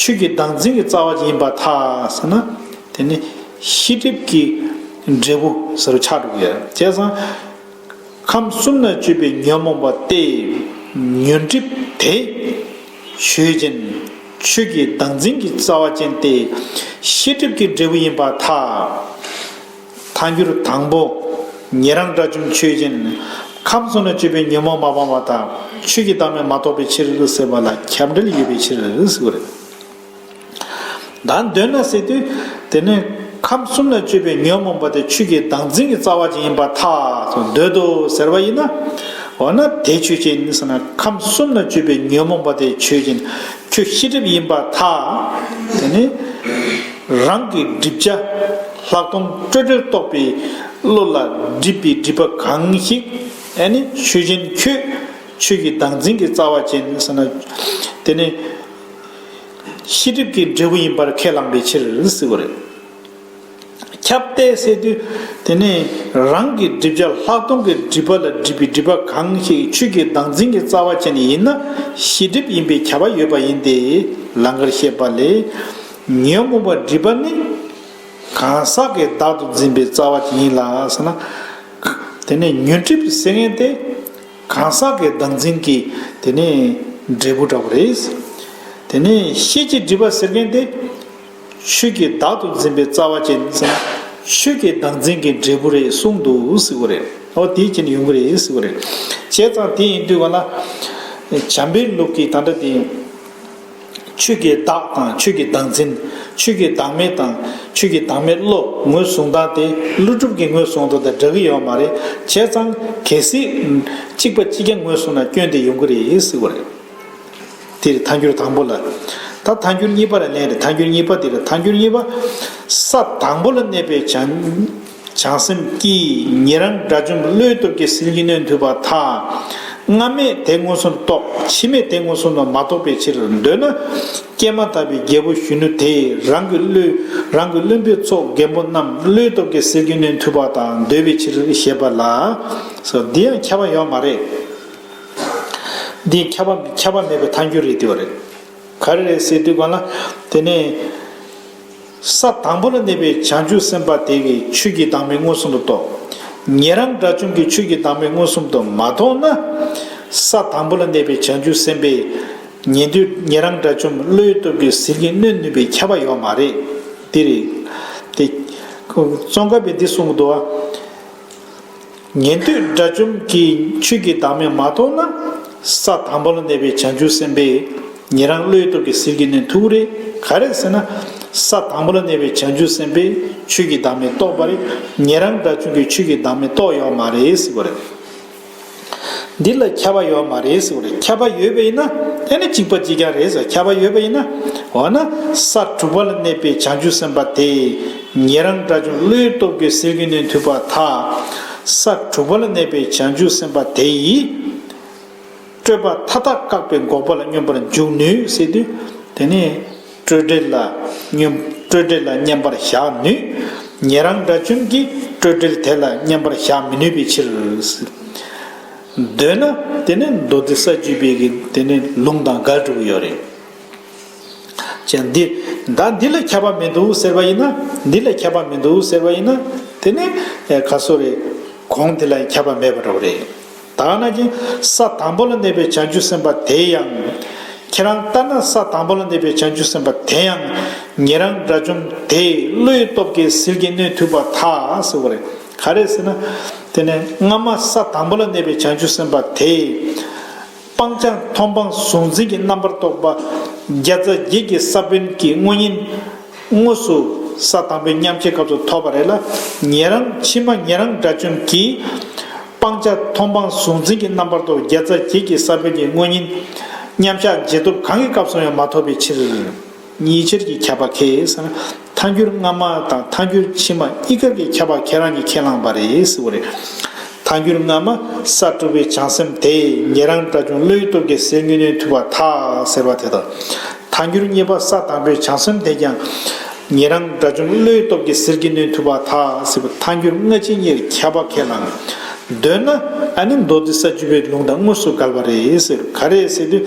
ཆོས་ཀྱི་བདག་འཛིན་གྱི་རྩ་བ་ཅན་ཡིན་པར་ཐལ་ཟེར་ན། དེ་ནི་ཤེས་སྒྲིབ་ཀྱི་འབྲས་བུ་ཟེར་བ་ཆགས་འགྲོ་གི་ཡོད། བྱས་ཙང་། ཁམས་གསུམ་ན་སྤྱོད་པའི་ཉོན་མོངས་པ་སྟེ། ཉོན་སྒྲིབ་དེ། ཆོས་ཅན། ཆོས་ཀྱི་བདག་འཛིན་གྱི་རྩ་བ་ཅན་ཏེ། ཤེས་སྒྲིབ་ཀྱི་འབྲས་བུ་ཡིན་པར་ཐལ། ཐལ་འགྱུར་དང་པོ། ཉན་རང་དགྲ་བཅོམ་ཆོས་ཅན། ཁམས་གསུམ་ན་སྤྱོད་པའི་ཉོན་མོངས་མ་སྤངས་པར་ཐལ། ཆོས་ཀྱི་བདག་མེད་མ་རྟོགས་པའི་ཕྱིར་ཟེར་བ་ལ་ཁྱབ་འབྲེལ་ཡོད་པའི་ཕྱིར་ཟེར་བ་རེད། ད་འདོད་ན་ཟེར་དུས། དེ་ནི་ཁམས་གསུམ་ན་སྤྱོད་པའི་ཉོན་མོངས་པ་དེ་ཆོས་ཀྱི་བདག་འཛིན་གྱི་རྩ་བ་ཅན་ཡིན་པར་ཐལ། འདོད་དོ་ཟེར་བ་ཡིན་ན། འོ་ན་དེ་ཆོས་ཅན་ཟེར་ན་ཁམས་གསུམ་ན་སྤྱོད་པའི་ཉོན་མོངས་པ་དེ་ཆོས་ཅན། ཁྱོད་ཤེས་སྒྲིབ་ཡིན་པར་ཐལ། དེ་ནི། རང་གི་སྒྲིབ་བྱ་ལྷག་མཐོང་སྤྲོས་བྲལ་རྟོགས་པའི་བློ་ལ་སྒྲིབ་པའི་སྒྲིབ་པ་གང་ཞིག་ཨ་ནི་ཆོས་ཅན་ཁྱོད་ཆོས་ཀྱི་བདག་འཛིན་གྱི་རྩ་བ་ཅན་ཟེར་ན། དེ་ནི་ཤེས་སྒྲིབ་ཀྱི་འབྲས་བུ་ཡིན་པར་ཁས་བླངས་པའི་ཕྱིར་ཟེར་བ་རེད། ཁྱབ་སྟེ་ཟེར་དུས། དེ་ནི་རང་གི་སྒྲིབ་བྱ་ལྷག་མཐོང་གི་སྒྲིབ་པ་ལ་སྒྲིབ་པའི་སྒྲིབ་པ་གང་ཞིག་ཆོས་ཀྱི་བདག་འཛིན་གྱི་རྩ་བ་ཅན་ཡིན་ན་ཤེས་སྒྲིབ་ཡིན་པའི་ཁྱབ་པ་ཡོད་པ་ཡིན་ཏེ། ལང་ཀར་བཤད་པ་ལས། ཉོན་མོངས་པ་སྒྲིབ་པ་ནི། གང་ཟག་གི་བདག་ཏུ་འཛིན་པའི་རྩ་བ་ཅན་ཡིན་ལ་ཟེར་ན། དེ་ནི་ཉོན་སྒྲིབ་ཟེར་མཁན་དེ། གང་ཟག་གི་བདག་འཛིན་གྱི་དེ་ནི་འབྲས་བུ་འདྲ་བོ་རེད། དེ་ནི་ཤེས་བྱའི་སྒྲིབ་པ་ཟེར་མཁན་དེ། ཆོས་ཀྱི་བདག་ཏུ་འཛིན་པའི་རྩ་བ་ཅན་ཟེར་ན། ཆོས་ཀྱི་བདག་འཛིན་གྱི་འབྲས་བུ་རེད་གསུངས་འདུག་ཟེར་བ་རེད། འོ་དེའི་རྐྱེན་ཡོང་གི་རེད་ཟེར་བ་རེད། བྱས་ཙང་དེ་ཡིན་དུས་ག་ལ། བྱམས་པའི་ལུགས་ཀྱི་ད་ལྟ་དེ། ཆོས་ཀྱི་བདག་དང་ཆོས་ཀྱི་བདག་འཛིན། ཆོས་ཀྱི་བདག་མེད་དང་ཆོས་ཀྱི་བདག་མེད་བློ་ངོས་བཟུང་སྟངས་དེ་ཀླུ་སྒྲུབ་ཀྱི་ངོས་བཟུང་སྟངས་དང་འདྲ་གི་ཡོད་མ་རེད། བྱས་ཙང་གལ་སྲིད་གཅིག་པ་གཅིག་རྐྱང་ངོས་བཟུང་ན་སྐྱོན་དེ་ཡོང་གི་རེད་ཟེར་བ་རེད། དེ་རེད་ཐལ་འགྱུར་དང་པོ་ལ། ད་ཐལ་འགྱུར་གཉིས་པ་ལ་ལན་རེད། ཐལ་འགྱུར་གཉིས་པ་དེ་རེད། ཐལ་འགྱུར་གཉིས་པ། ས་དང་པོ་ལ་གནས་པའི་བྱང་། བྱང་སེམས་ཀྱིས་ཉན་རང་དགྲ་བཅོམ་བློའི་སྟོབས་ཀྱིས་ཟིལ་གྱིས་གནོན་ཐུབ་པར་ཐལ། སྔ་མས་དེ་མངོན་སུམ་རྟོགས། ཕྱི་མས་དེ་མངོན་སུམ་དུ་མ་རྟོགས་པའི་ཕྱིར། འདོད་ན་སྐྱེས་མ་ཐག་པའི་རྒྱལ་པོ་གཞོན་ནུ་དེས་རང་གི་བློས། རང་གི་བློན་པོའི་ཚོགས་རྒན་པོ་རྣམས་བློའི་སྟོབས་ཀྱིས་ཟིལ་གྱིས་གནོན་ཐུབ་པ་དང་འདོད་པའི་ཕྱིར་ཞེས་པ་ལ། སོ་འདི་ཡང་ཁྱབ་པ་ཡོད་མ་རེད། འདི་ཁྱབ་པ་ཁྱབ་པ་མེད་པའི་ཐལ་འགྱུར་རེད་དེ་བ་རེད། ག་རེ་རེད་ཟེར་དུས་ག་ལ། དེ་ནས། ས་དང་པོ་ལ་གནས་པའི་བྱང་ཆུབ་སེམས་དཔའ་དེ་གིས་ཆོས་ཀྱི་བདག་མེད་མངོན་སུམ་དུ་རྟོགས། ཉན་རང་དགྲ་བཅོམ་གྱིས་ཆོས་ཀྱི་བདག་མེད་མངོན་སུམ་དུ་མ་རྟོགས་ན། ས་དང་པོ་ལ་གནས་པའི་བྱང་ཆུབ་སེམས་དཔས། ཉན་དུས་ཉན་རང་དགྲ་བཅོམ་བློའི་སྟོབས་ཀྱིས་ཟིལ་གྱིས་གནོན་ནུས་པའི་ཁྱབ་པ་ཡོད་མ་རེད། དེ་རེད། དེ། ཙོང་ཁ་པས་འདི་གསུངས་འདུག་བ། ཉན་ཐོས་དགྲ་བཅོམ་གྱིས་ཆོས་ཀྱི་བདག་མེད་མ་རྟོགས་ན། ས་དང་པོ་ལ་གནས་པའི་བྱང་ཆུབ་སེམས་དཔས་ཉན་རང་བློའི་སྟོབས་ཀྱིས་ཟིལ་གྱིས་གནོན་ཐུབ་ཀྱི་རེད། ག་རེ་ཟེར་ན། ས་དང་པོ་ལ་གནས་པའི་བྱང་ཆུབ་སེམས་དཔས་ཆོས་ཀྱི་བདག་མེད་རྟོགས་པ་རེད། ཉན་རང་དགྲ་བཅོམ་གྱིས་ཆོས་ཀྱི་བདག་མེད་རྟོགས་ཡོད་མ་རེད་ཟེར་བ་རེད། འདི་ལ་ཁྱབ་པ་ཡོད་མ་རེད་ཟེར་བ་རེད། ཁྱབ་པ་ཡོད་པ་ཡིན་ན་ཨ་ནི་གཅིག་པ་གཅིག་རྐྱང་རེད་ཟེར། ཁྱབ་པ་ཡོད་པ་ཡིན་ན། འོ་ན་ས་དྲུག་པ་ལ་གནས་པའི་བྱང་ཆུབ་སེམས་དཔའ་དེས་ཉན་རང་དགྲ་བཅོམ་བློའི་སྟོབས་ཀྱིས་ཟིལ་གྱིས་གནོན་ཐུབ་པར་ཐལ། ས་དྲུག་པ་ལ་གནས་པའི་བྱང་ཆུབ་སེམས་དཔའ་དེ་ཡིས། སྤྲོས་པ་མཐའ་དག་བཀག་པའི་འགོག་པ་ལ་སྙོམས་པར་འཇུག་ནུས་ཟེར་དུས། དེ་ནས་སྤྲོས་བྲལ་ལ་སྙོམས་སྤྲོས་བྲལ་ལ་མཉམ་པར་བཞག་ནུས། ཉན་རང་དགྲ་བཅོམ་གྱིས་སྤྲོས་བྲལ་དེ་ལ་མཉམ་པར་བཞག་མི་ནུས་པའི་ཕྱིར། འདོད་ན་དེ་ནི་མདོ་སྡེ་ས་བཅུ་པའི་གི་དེ་ནི་ལུང་དང་འགལ་འགྲོ་གི་ཡོད་རེད། ཅེས་འདི་ད་འདི་ལ་ཁྱབ་པ་མི་འདུག་ཟེར་བ་ཡིན་ན། འདི་ལ་ཁྱབ་པ་མི་འདུག་ཟེར་བ་ཡིན་ན། དེ་ནི་ཨེ་ག་སོ་རེད། གོང་དེ་ལ་ཁྱབ་པ་མེད་པ་འདྲ་བོ་རེད། ད་ན་ཅིང་ས་དང་པོ་ལ་གནས་པའི་བྱང་ཆུབ་སེམས་དཔའ་དེ་ཡང་། ཁྱེད་རང་ལྟར་ན་ས་དང་པོ་ལ་གནས་པའི་བྱང་ཆུབ་སེམས་དཔའ་དེ་ཡང་། ཉན་རང་དགྲ་བཅོམ་དེས་བློའི་སྟོབས་ཀྱིས་ཟིལ་གྱིས་གནོན་ཐུབ་པར་ཐལ་ཟེར་བ་རེད། ག་རེ་ཟེར་ན། དེ་ནས་སྔ་མ་ས་དང་པོ་ལ་གནས་པའི་བྱང་ཆུབ་སེམས་དཔའ་དེས། སྤང་བྱ་མཐོང་སྤང་གཟུང་འཛིན་གྱི་རྣམ་པར་རྟོག་པ་བརྒྱ་རྩ་བརྒྱད་ཀྱི་ས་བོན་གྱི་དངོས་གཉེན་དངོས་སུ་ས་དང་པོའི་མཉམ་གཞག་སྐབས་སུ་ཐོབ་པ་རེད་ལ། ཉན་རང་ཕྱི་མ་ཉན་རང་དགྲ་བཅོམ་གྱིས་སྤང་བྱ་མཐོང་སྤང་གཟུང་འཛིན་གྱི་རྣམ་པར་རྟོག་བརྒྱ་རྩ་བརྒྱད་ཀྱི་ས་བོན་གྱི་དངོས་གཉེན་མཉམ་གཞག་རྗེས་ཐོབ་གང་གི་སྐབས་སུ་ཡང་མ་ཐོབ་པའི་ཕྱིར། གཉིས་ཆར་གྱི་ཁྱབ་པ་ཁས་ཟེར་ན། ཐལ་འགྱུར་སྔ་མ་དང་ཐལ་འགྱུར་ཕྱི་མ་གཉིས་ཀར་གྱི་ཁྱབ་པ་ཁྱེད་རང་གིས་ཁས་བླངས་པ་རེད་ཟེར་བ་རེད། ཐལ་འགྱུར་སྔ་མ་ས་དྲུག་པའི་བྱང་སེམས་དེས་ཉན་རང་དགྲ་བཅོམ་བློའི་སྟོབས་ཀྱིས་ཟིལ་གྱིས་གནོན་ཐུབ་པར་ཐལ་ཟེར་བ་དེ་དང་། ཐལ་འགྱུར་གཉིས་པ་ས་དང་པོའི་བྱང་སེམས་དེས་ཀྱང་ཉན་རང་དགྲ་བཅོམ་བློའི་སྟོབས་ཀྱིས་ཟིལ་གྱིས་གནོན་ཐུབ་པར་ཐལ་ཟེར་བ་ཐལ་འགྱུར་སྔ་ཕྱི་གཉིས་ཁྱབ་པ་ཁས་བླངས། འདོད་ན་ཨ་ནི་མདོ་སྡེ་ས་བཅུ་པའི་ལུང་དང་དངོས་སུ་འགལ་བ་རེད་ཟེར། ག་རེ་ཟེར་དུས།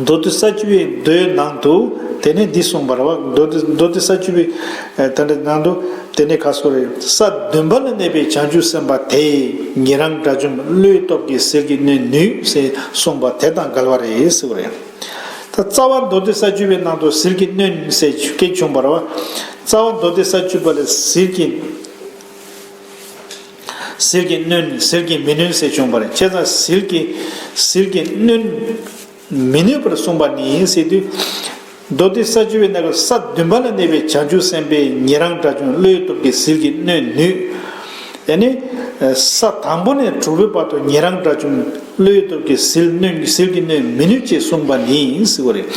མདོ་སྡེ་ས་བཅུ་པའི་མདོའི་ནང་དུ་དེ་ནས་འདི་གསུངས་པ་རེད་བ། མདོ་སྡེ་མདོ་སྡེ་ས་བཅུ་པའི་ཨ་དེ་འདྲ་ནང་དུ་དེ་ནས་ག་སོ་རེད། ས་བདུན་པ་ལ་གནས་པའི་བྱང་ཆུབ་སེམས་དཔའ་དེས་ཉན་རང་དགྲ་བཅོམ་བློའི་སྟོབས་ཀྱིས་ཟིལ་གྱིས་གནོན་ནུས་ཟེར་གསུངས་པ་དེ་དང་འགལ་བ་རེད་ཟེར་བ་རེད། ད་རྩ་བ་མདོ་སྡེ་ས་བཅུ་པའི་ནང་དུ་ཟིལ་གྱིས་གནོན་ཟེར་སྐད་བྱུང་བ་རེད་བ། རྩ་བ་མདོ་སྡེ་ས་བཅུ་པ་ལ་ཟིལ་གྱིས་ཟིལ་གྱིས་གནོན་ཟིལ་གྱིས་མི་གནོན་ཟེར་བྱུང་བ་རེད། བྱས་ཙང་ཟིལ་གྱིས་ཟིལ་གྱིས་གནོན་མི་ནུས་པར་གསུངས་པ་ནི་ཟེར་དུས། མདོ་སྡེ་ས་བཅུ་པའི་ནང་གི་ས་བདུན་པ་ལ་གནས་པའི་བྱང་ཆུབ་སེམས་དཔའི་ཉན་རང་དགྲ་བཅོམ་བློའི་སྟོབས་ཀྱིས་ཟིལ་གྱིས་གནོན་ནུས། ཡ་ནི་ས་དང་པོ་ནས་དྲུག་པའི་བར་དུ་ཉན་རང་དགྲ་བཅོམ་བློའི་སྟོབས་ཀྱིས་ཟིལ་གནོན་ཟིལ་གྱིས་གནོན་མི་ནུས་ཅེས་གསུངས་པ་ནི་ཟེར་བ་རེད།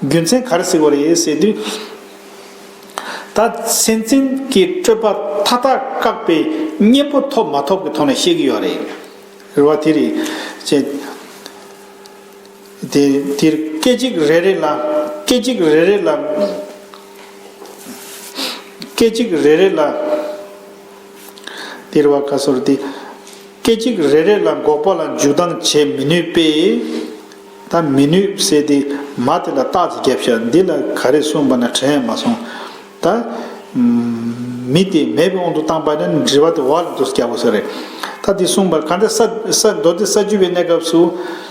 རྒྱུ་མཚན་ག་རེ་ཟེར་བ་རེད་ཟེར་དུས། ད་སེམས་ཅན་གྱི་སྤྲོས་པ་མཐའ་དག་བཀག་པའི་གཉེན་པོ་ཐོབ་མ་ཐོབ་ཀྱི་ཐོག་ནས་བཤད་ཀྱི་ཡོད་རེད། རེད་བ། དེ་རེད། ཅེས། དེ་དེར་སྐད་ཅིག་རེ་རེ་ལ། སྐད་ཅིག་རེ་རེ་ལ། སྐད་ཅིག་རེ་རེ་ལ། དེར་བ་ཁ་སོར་ཏེ། སྐད་ཅིག་རེ་རེ་ལ་འགོག་པ་ལ་འཇུག་ལྡང་བྱེད་མི་ནུས་པས། ད་མི་ནུས་ཟེར་ཏེ་མ་དེ་ལ་རྟགས་ཅིག་བརྒྱབ་ཤག་འདི་ལ་ག་རེ་གསུངས་པ་ན་དྲན་མ་སོང་། ད་མི་དེ་མེད་པའི་དབང་དུ་བཏང་པ་ན་འབྲེལ་བ་དེ་བར་ལ་འདུག་རྒྱག་དགོས་ས་རེད། ད་འདི་གསུངས་པར་ག་འདྲ་ས་ས་མདོ་སྡེ་ས་བཅུ་པའི་གནས་སྐབས་སུ།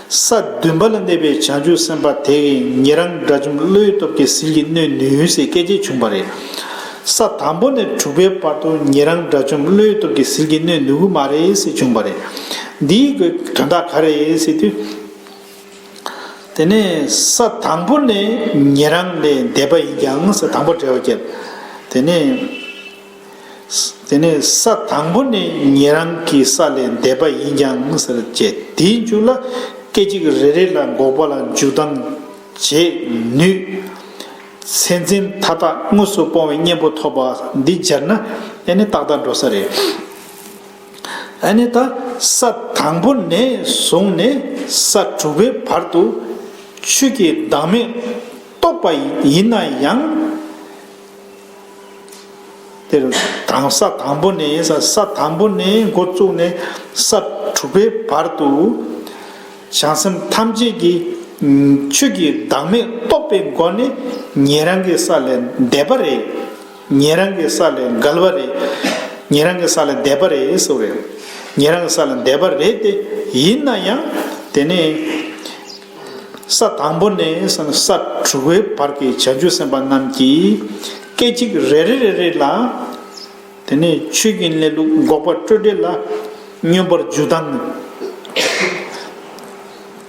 ས་བདུན་པ་ལ་གནས་པའི་བྱང་ཆུབ་སེམས་དཔའ་དེ་ཉན་རང་དགྲ་བཅོམ་བློའི་སྟོབས་ཀྱིས་ཟིལ་གྱིས་གནོན་ནུས་ཟེར་སྐད་ཆ་བྱུང་བ་རེད། ས་དང་པོ་ནས་དྲུག་པའི་བར་དུ་ཉན་རང་དགྲ་བཅོམ་བློའི་སྟོབས་ཀྱིས་ཟིལ་གྱིས་གནོན་ནུས་ཀྱི་མ་རེད་ཟེར་བྱུང་བ་རེད། འདིའི་གི་དོན་དག་ག་རེ་ཟེར་དུས། དེ་ནས་ས་དང་པོ་ནས་ཉན་རང་ལས་འདས་པ་ཡིན་ཀྱང་ས་དང་པོ་འབྲེལ་བ་བརྒྱབ། དེ་ནས། དེ་ནས་ས་དང་པོ་ནས་ཉན་རང་གི་ས་ལས་འདས་པ་ཡིན་ཀྱང་ཟེར་བྱས་དེའི་མཇུག་ལ་སྐད་ཅིག་རེ་རེ་ལ་འགོག་པ་ལ་འཇུག་ལྡང་བྱེད་ནུས། མཚན་འཛིན་མཐའ་དག་དངོས་སུ་སྤོང་བའི་གཉེན་པོ་ཐོབ་པ་འདི་སྦྱར་ན་ཨེ་ནི་ཏག་ཏག་འགྲོ་ས་རེད། ཨེ་ནི་ད་ས་དང་པོ་ནས་བཟུང་ནས་ས་དྲུག་པའི་བར་དུ་ཆོས་ཀྱི་བདག་མེད་རྟོགས་པ་ཡིན་ན་ཡང་། དེར་དང་ས་དང་པོ་ནས་ས་ས་དང་པོ་ནས་འགོ་བཙུགས་ནས་ས་དྲུག་པའི་བར་དུ་བྱང་སེམས་ཐམས་ཅད་ཀྱིས་ཆོས་ཀྱི་བདག་མེད་རྟོགས་པའི་སྒོ་ནས་ཉན་རང་གི་ས་ལས་འདས་པ་རེད། ཉན་རང་གི་ས་ལས་འགལ་བ་རེད། ཉན་རང་གི་ས་ལས་འདས་པ་རེད་ཟེར་བ་རེད། ཉན་རང་གི་ས་ལས་འདས་པ་རེད་དེ། ཡིན་ན་ཡང་དེ་ནས། ས་དང་པོ་ནས་ས་ས་དྲུག་པའི་བར་གྱི་བྱང་ཆུབ་སེམས་དཔའ་རྣམས་ཀྱིས་སྐད་ཅིག་རེ་རེ་རེ་རེ་ལ། དེ་ནས་ཆོས་ཀྱི་གནས་ལུགས་འགོག་པ་སྤྲོས་བྲལ་ལ་སྙོམས་པར་འཇུག་ལྡང་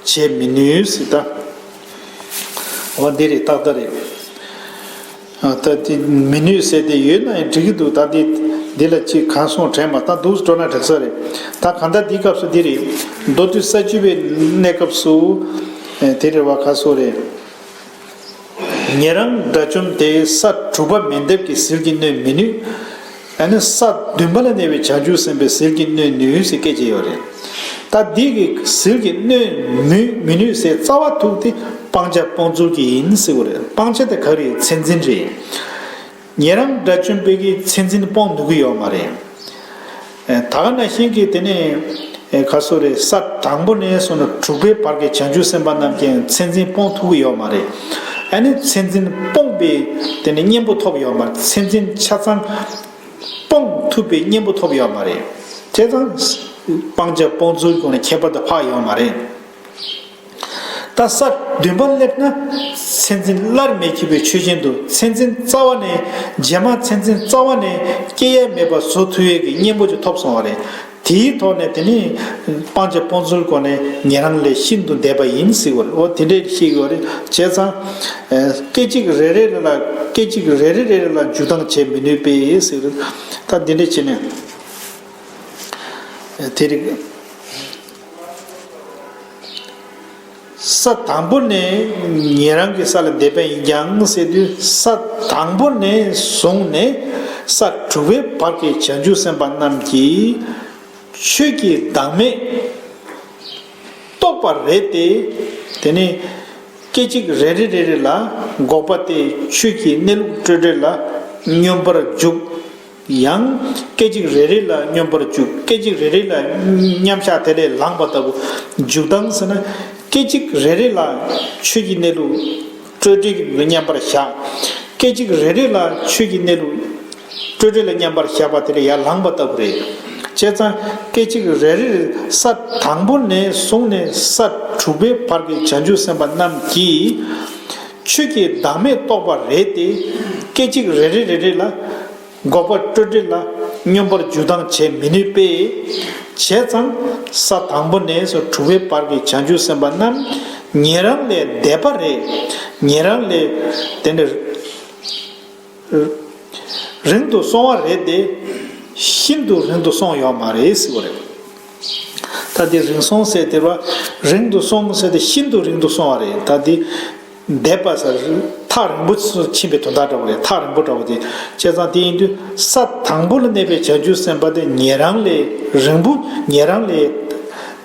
བྱེད་མི་ནུས་སྲིད་ད། འོ་འདི་རེད་ཏག་ཏག་རེད། ད་དེ་མི་ནུས་ཟེར་དེ་ཡོད་ན་ཡང་འགྲིག་གི་འདུག་ད་དེ་འདི་ལ་ཅིག་གང་སོང་དྲན་པ་ད་འདུག་འགྲོ་ན་འགྲིག་ས་རེད། ད་གང་ལྟར་འདིའི་སྐབས་སུ་འདི་རེད། མདོ་སྡེ་ས་བཅུ་པའི་གནས་སྐབས་སུ་དེ་རེད་བ་ཁ་སོ་རེད། ཉན་རང་དགྲ་བཅོམ་དེ་ས་དྲུག་པ་མེ་འདེབས་ཀྱི་ཟིལ་གྱིས་གནོན་མི་ནུས། ཨ་ནི་ས་བདུན་པ་ལ་གནས་པའི་བྱང་ཆུབ་སེམས་དཔའི་ཟིལ་གྱིས་གནོན་ནུས་ཟེར་སྐད་ཆ་ཡོད་རེད། ད་འདི་གི་ཟིལ་གྱིས་གནོན་མི་མི་ནུས་ཟེར་རྩ་བ་ཐུག་སྟེ་སྤང་བྱ་སྤོང་ཚུལ་གྱི་ཡིན་ཟེར་བ་རེད། སྤང་བྱ་དེ་ག་རེ་མཚན་འཛིན་རེད། ཉན་རང་དགྲ་བཅོམ་པའི་གི་མཚན་འཛིན་སྤོང་ཐུབ་ཀྱི་ཡོད་མ་རེད། ད་ག་ནང་བཞིན་གྱི་དེ་ནས་ག་སོ་རེད། ས་དང་པོ་ནས་བཟུང་ནས་དྲུག་པའི་བར་གྱི་བྱང་ཆུབ་སེམས་དཔའ་རྣམས་ཀྱི་མཚན་འཛིན་སྤོང་ཐུབ་ཀྱི་ཡོད་མ་རེད། ཨ་ནི་མཚན་འཛིན་སྤོང་པའི་དེ་ནས་གཉེན་པོ་ཐོབ་ཡོད་མ་རེད། མཚན་འཛིན་ཆ་ཚང་སྤོང་ཐུབ་པའི་གཉེན་པོ་ཐོབ་ཡོད་མ་རེད། བྱས་ཙང་སྤང་བྱ་སྤོང་ཚུལ་སྒོ་ནས་ཁྱད་པར་དུ་འཕགས་ཡོད་མ་རེད། ད་ས་བདུན་པ་སླེབས་ན་མཚན་འཛིན་སླར་མི་འཁྱེར་བའི་ཆོས་ཅན་དུ། མཚན་འཛིན་རྩ་བ་ནས་རྗེས་མ་མཚན་འཛིན་རྩ་བ་ནས་སྐྱེ་ཡས་མེད་པ་བཟོ་ཐུབ་ཡས་ཀྱི་གཉེན་པོ་ཅིག་ཐོབ་སོང་བ་རེད། དེའི་ཐོག་ནས་དེ་ནི་སྤང་བྱ་སྤོང་ཚུལ་སྒོ་ནས་ཉན་རང་ལས་ཤིན་ཏུ་འདས་པ་ཡིན་ཟེར་བ་རེད། འོ་དེ་འདྲས་ཤེས་དགོས་རེད། བྱས་ཙང་སྐད་ཅིག་རེ་རེ་ལ་སྐད་ཅིག་རེ་རེ་རེ་རེ་ལ་འཇུག་ལྡང་བྱེད་མི་ནུས་པས་ཟེར་བ་རེད། ད་འདི་འདྲས་བྱས་ནས་དེ་རིགས། ས་དང་པོ་ནས་ཉན་རང་གི་ས་ལ་འདས་པ་ཡིན་ཀྱང་ཟེར་དུས། ས་དང་པོ་ནས་བཟུང་ནས་ས་དྲུག་པའི་བར་གྱི་བྱང་ཆུབ་སེམས་དཔའ་རྣམས་ཀྱིས་ཆོས་ཀྱི་བདག་མེད་རྟོགས་པ་རེད་དེ། དེ་ནས་སྐད་ཅིག་རེ་རེ་རེ་རེ་ལ་འགོག་པ་སྟེ་ཆོས་ཀྱི་གནས་ལུགས་སྤྲོས་བྲལ་ལ་སྙོམས་པར་འཇུག། ཡང་སྐད་ཅིག་རེ་རེ་ལ་སྙོམས་པར་འཇུག། སྐད་ཅིག་རེ་རེ་ལ་མཉམ་གཞག་དེ་ལས་ལངས་པ་ལྟ་བུ། འཇུག་ལྡང་ཟེར་ན་སྐད་ཅིག་རེ་རེ་ལ་ཆོས་ཀྱི་གནས་ལུགས་སྤྲོས་བྲལ་གྱི་མཉམ་པར་བཞག། སྐད་ཅིག་རེ་རེ་ལ་ཆོས་ཀྱི་གནས་ལུགས་སྤྲོས་བྲལ་ལ་མཉམ་པར་བཞག་པ་དེ་ལས་ཡར་ལངས་པ་ལྟ་བུ་རེད། བྱས་ཙང་སྐད་ཅིག་རེ་རེ་ས་དང་པོ་ནས་བཟུང་ནས་ས་དྲུག་པའི་བར་གྱི་བྱང་ཆུབ་སེམས་དཔའ་རྣམས་ཀྱིས་ཆོས་ཀྱི་བདག་མེད་རྟོགས་པ་རེད་དེ། སྐད་ཅིག་རེ་རེ་རེ་རེ་ལ་འགོག་པ་སྤྲོས་བྲལ་ལ་སྙོམས་པར་འཇུག་ལྡང་བྱེད་མི་ནུས་པས། བྱས་ཙང་ས་དང་པོ་ནས་སོ་དྲུག་པའི་བར་གྱི་བྱང་ཆུབ་སེམས་དཔའ་རྣམས་ཉན་རང་ལས་འདས་པ་རེད། ཉན་རང་ལས་དེ་འདྲ་རིང་དུ་སོང་བ་རེད་དེ། ཤིན་ཏུ་རིང་དུ་སོང་ཡོད་མ་རེད་ཟེར་བ་རེད། ད་དེ་རིང་སོང་ཟེར་དེ་བ་རིང་དུ་སོང་ཟེར་དེ་ཤིན་ཏུ་རིང་དུ་སོང་བ་རེད། ད་དེ། འདས་པ་ཟེར་ཐག་རིང་པོ་ཕྱིན་པའི་དོན་དག་འདྲ་བོ་རེད། ཐག་རིང་པོ་འདྲ་བོ་དེ། བྱས་ཙང་དེ་ཡིན་དུས་ས་དང་པོ་ལ་གནས་པའི་བྱང་ཆུབ་སེམས་དཔའ་དེ་ཉན་རང་ལས་རིང་པོ། ཉན་རང་ལས་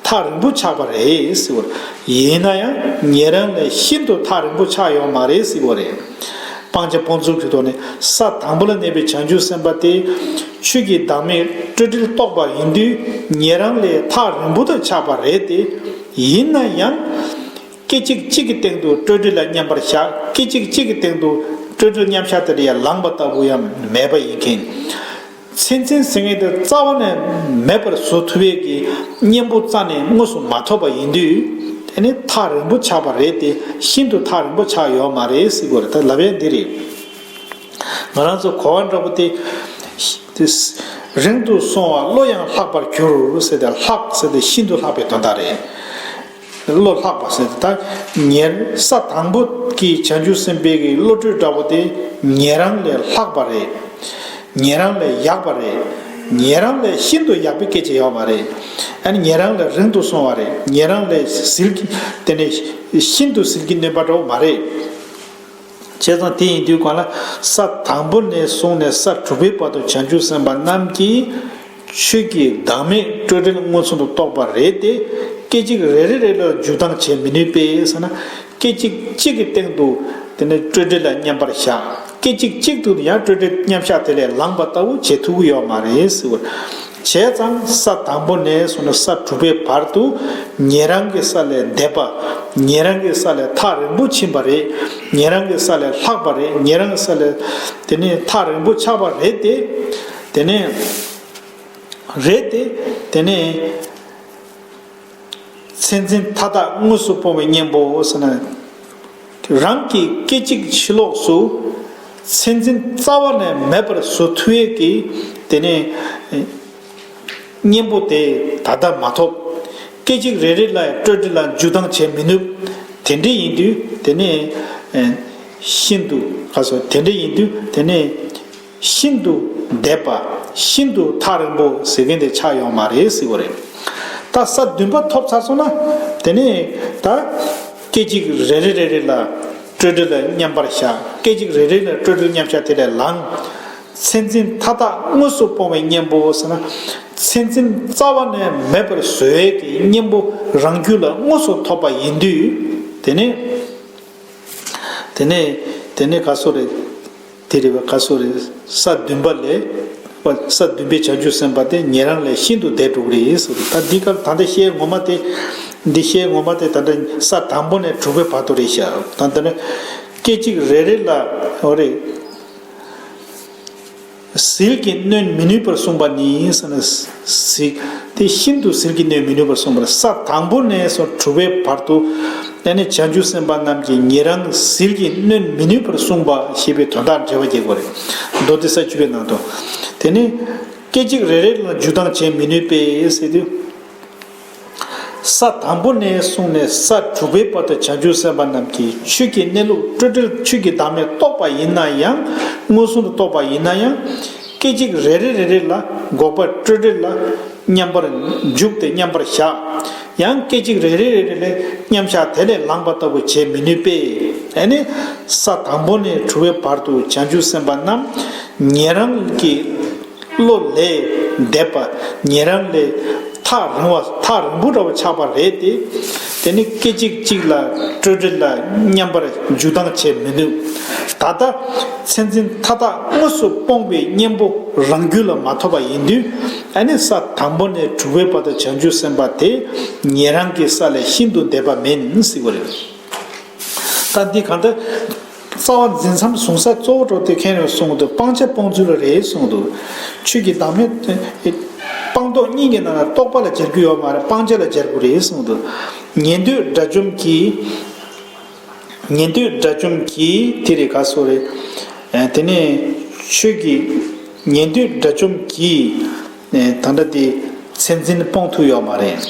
ཐག་རིང་པོ་ཆགས་པ་རེད་ཟེར་བ་རེད། ཡིན་ན་ཡང་ཉན་རང་ལས་ཤིན་ཏུ་ཐག་རིང་པོ་ཆགས་ཡོད་མ་རེད་ཟེར་བ་རེད། སྤང་བྱ་སྤོང་ཚུལ་གྱི་ཐོག་ནས་ས་དང་པོ་ལ་གནས་པའི་བྱང་ཆུབ་སེམས་དཔའ་དེ་ཆོས་ཀྱི་བདག་མེད་སྤྲོས་བྲལ་རྟོགས་པ་ཡིན་དུས་ཉན་རང་ལས་ཐག་རིང་པོ་དུ་ཆགས་པ་རེད་དེ། ཡིན་ན་ཡང་། སྐད་ཅིག་གཅིག་གི་སྟེང་དུ་སྤྲོས་བྲལ་ལ་མཉམ་པར་བཞག། སྐད་ཅིག་གཅིག་གི་སྟེང་དུ་སྤྲོས་བྲལ་མཉམ་བཞག་དེ་ལ་ཡང་ལངས་པ་ལྟ་བུ་ཡང་མེད་པ་ཡིན་མཁན། མཚན་འཛིན་ཟེར་མཁན་དེ་རྩ་བ་ནས་མེད་པར་བཟོ་ཐུབ་པའི་གི་གཉེན་པོ་རྩ་ནས་དངོས་སུ་མ་ཐོབ་པ་ཡིན་དུས། དེ་ནི་ཐག་རིང་པོ་ཆགས་པ་རེད་དེ། ཤིན་ཏུ་ཐག་རིང་པོ་ཆགས་ཡོད་མ་རེད་ཟེར་དགོས་རེད། ད་ལབ་ཡས་འདི་རེད། ང་རང་ཚོ་གོ་བ་འདྲ་པོ་དེ། དེ། རིང་དུ་སོང་བ་བློ་ཡང་ལྷག་པར་གྱུར་ཟེར་ཏེ། ལྷག་ཟེར་ཏེ་ཤིན་ཏུ་ལྷག་པའི་དོན་དག་རེད། བློ་ལྷག་པ་ཟེར་ཏེ་ད་ཉེར་ས་དང་པོ་གི་བྱང་ཆུབ་སེམས་དཔའི་གི་བློ་གྲོས་འདྲ་པོ་དེ་ཉེ་རང་ལས་ལྷག་པ་རེད། ཉེ་རང་ལས་ཡག་པ་རེད། ཉེ་རང་ལས་ཤིན་ཏུ་ཡག་པའི་སྐད་ཆ་ཡོད་མ་རེད། ཨ་ནི་ཉེ་རང་ལས་རིང་དུ་སོང་བ་རེད། ཉེ་རང་ལས་ཟིལ་གྱིས་དེ་ནས་ཤིན་ཏུ་ཟིལ་གྱིས་གནོན་པ་འདྲ་པོ་མ་རེད། བྱས་ཙང་དེ་ཡིན་དུས་གང་ལ་ས་དང་པོ་ནས་བཟུང་ནས་ས་དྲུག་པའི་བར་དུ་བྱང་ཆུབ་སེམས་དཔའ་རྣམས་ཀྱིས་ཆོས་ཀྱི་བདག་མེད་སྤྲོས་བྲལ་མངོན་སུམ་དུ་རྟོགས་པ་རེད་དེ། སྐད་ཅིག་རེ་རེ་རེ་ལ་འཇུག་ལྡང་བྱེད་མི་ནུས་པས་ཟེར་ན། སྐད་ཅིག་གཅིག་གི་སྟེང་དུ་དེ་ནས་སྤྲོས་བྲལ་ལ་མཉམ་པར་བཞག། སྐད་ཅིག་གཅིག་ཏུ་ཡང་སྤྲོས་བྲལ་མཉམ་བཞག་དེ་ལས་ལངས་པ་ལྟ་བུ་བྱེད་ཐུབ་ཀྱི་ཡོད་མ་རེད་ཟེར་བ། བྱས་ཙང་ས་དང་པོ་ནས་བཟུང་ནས་ས་དྲུག་པའི་བར་དུ་ཉེ་རང་གི་ས་ལས་འདས་པ། ཉེ་རང་གི་ས་ལས་ཐག་རིང་པོ་ཕྱིན་པ་རེད། ཉེ་རང་གི་ས་ལས་ལྷག་པ་རེད། ཉེ་རང་གི་ས་ལས་དེ་ནས་ཐག་རིང་པོ་ཆགས་པ་རེད་དེ། དེ་ནས་རེད་དེ། དེ་ནས་མཚན་འཛིན་མཐའ་དག་དངོས་སུ་སྤོང་བའི་གཉེན་པོ་ཟེར་ན། རང་གི་སྐད་ཅིག་ཕྱི་ལོགས་སུ་མཚན་འཛིན་རྩ་བ་ནས་མེད་པར་བཟོ་ཐུབ་ཡས་ཀྱི་དེ་ནས་གཉེན་པོ་དེ་ད་ལྟ་མ་ཐོབ། སྐད་ཅིག་རེ་རེ་ལ་སྤྲོས་བྲལ་ལ་འཇུག་ལྡང་བྱེད་མི་ནུས། དེ་འདྲ་ཡིན་དུས་དེ་ནས་ཤིན་ཏུ་ག་སོ་དེ་འདྲ་ཡིན་དུས་དེ་ནས། ཤིན་ཏུ་འདས་པ། ཤིན་ཏུ་ཐག་རིང་པོ་ཟེར་མཁན་དེ་ཆགས་ཡོད་མ་རེད་ཟེར་བ་རེད། ད་ས་བདུན་པ་ཐོབ་ཚར་སོང་ན། དེ་ནས་ད་སྐད་ཅིག་རེ་རེ་རེ་རེ་ལ་སྤྲོས་བྲལ་ལ་མཉམ་པར་བཞག། སྐད་ཅིག་རེ་རེ་ལ་སྤྲོས་བྲལ་མཉམ་བཞག་དེ་ལས་ལངས། མཚན་འཛིན་མཐའ་དག་དངོས་སུ་སྤོང་བའི་གཉེན་པོ་ཟེར་ན། མཚན་འཛིན་རྩ་བ་ནས་མེད་པར་བཟོ་ཡས་ཀྱི་གཉེན་པོ་རང་རྒྱུད་ལ་དངོས་སུ་ཐོབ་པ་ཡིན་དུས། དེ་ནས། དེ་ནས། དེ་ནས་ག་སོ་རེད། དེ་རེད་བ། ག་སོ་རེད། ས་བདུན་པ་ལས། ས་བདུན་པའི་བྱང་ཆུབ་སེམས་དཔའ་དེ་ཉན་རང་ལས་ཤིན་ཏུ་འདས་འགྲོ་གི་རེད་ཟེར། ད་འདི་སྐབས་ད་ལྟ་བཤད་ངོ་མ་དེ། འདི་བཤད་ངོ་མ་དེ་ད་ལྟ་ས་དང་པོ་ནས་དྲུག་པའི་བར་དུ་རེད་ཤག་ད་ལྟ་ནི། སྐད་ཅིག་རེ་རེ་ལ། འོ་རེད། ཟིལ་གྱིས་གནོན་མི་ནུས་པར་གསུངས་པ་ནི་ཟེར་ན། ཟིལ་དེ་ཤིན་ཏུ་ཟིལ་གྱིས་གནོན་མི་ནུས་པར་གསུངས་པར། ས་དང་པོ་ནས་སོ་དྲུག་པའི་བར་དུ། ཨ་ནི་བྱང་ཆུབ་སེམས་དཔའ་རྣམས་ཀྱིས་ཉན་རང་ཟིལ་གྱིས་གནོན་མི་ནུས་པར་གསུངས་པ་ཞེས་པའི་དོན་དག་འགྲེལ་བ་རྒྱག་དགོས་རེད། མདོ་སྡེ་ས་བཅུ་པའི་ནང་དུ། དེ་ནི། སྐད་ཅིག་རེ་རེ་ལ་འཇུག་ལྡང་བྱེད་མི་ནུས་པས་ཟེར་དུས། ས་དང་པོ་ནས་བཟུང་ནས་ས་དྲུག་པའི་བར་དུ་བྱང་ཆུབ་སེམས་དཔའ་རྣམས་ཀྱིས་ཆོས་ཀྱི་གནས་ལུགས་སྤྲོས་བྲལ་ཆོས་ཀྱི་བདག་མེད་རྟོགས་པ་ཡིན་ན་ཡང་། མངོན་སུམ་དུ་རྟོགས་པ་ཡིན་ན་ཡང་། སྐད་ཅིག་རེ་རེ་རེ་རེ་ལ་འགོག་པ་སྤྲོས་བྲལ་ལ་མཉམ་པར་འཇུག་སྟེ་མཉམ་པར་བཞག་ཡང་སྐད་ཅིག་རེ་རེ་རེ་རེ་ལས་མཉམ་བཞག་དེ་ལས་ལངས་པ་ལྟ་བུ་བྱེད་མི་ནུས་པས། ཨ་ནི། ས་དང་པོ་ནས་དྲུག་པའི་བར་དུ་བྱང་ཆུབ་སེམས་དཔའ་རྣམས་ཉན་རང་གི་བློ་ལས་འདས་པ། ཉན་རང་ལས་ཐག་རིང་བ། ཐག་རིང་པོ་འདྲ་བོ་ཆགས་པ་རེད་དེ། དེ་ནི་སྐད་ཅིག་གཅིག་ལ་སྤྲོས་བྲལ་ལ་མཉམ་པར་འཇུག་ལྡང་བྱེད་མི་ནུས། ད་ལྟ་མཚན་འཛིན་མཐའ་དག་དངོས་སུ་སྤོང་བའི་གཉེན་པོ་རང་རྒྱུད་ལ་མ་ཐོབ་པ་ཡིན་དུས། ཨ་ནི་ས་དང་པོ་ནས་དྲུག་པའི་བར་དུ་བྱང་ཆུབ་སེམས་དཔའ་དེ་ཉན་རང་གི་ས་ལས་ཤིན་ཏུ་འདས་པ་མིན་ཟེར་བ་རེད། ད་འདི་གང་ལྟར། རྩ་བ་འཛིན་མཚམས་བཟུང་ས་གཙོ་བོ་འགྲོ་དེ་མཁན་རེད་གསུངས་འདུག་སྤང་བྱ་སྤོང་ཚུལ་ལ་རེད་གསུངས་འདུག་ཆོས་ཀྱི་བདག་མེད། སྤངས་རྟོགས་གཉིས་ཀྱི་ནང་ལ་རྟོག་པ་ལ་སྦྱར་རྒྱུ་ཡོད་མ་རེད། སྤང་བྱ་ལ་སྦྱར་དགོས་རེད་གསུངས་འདུག་ཉན་ཐོས་དགྲ་བཅོམ་གྱིས། ཉན་ཐོས་དགྲ་བཅོམ་གྱིས་དེ་རེད་ག་སོ་རེད། དེ་ནས་ཆོས་ཀྱི། ཉན་ཐོས་དགྲ་བཅོམ་གྱིས། ད་ལྟ་དེ་མཚན་འཛིན་སྤོང་ཐུབ་ཡོད་མ་རེད།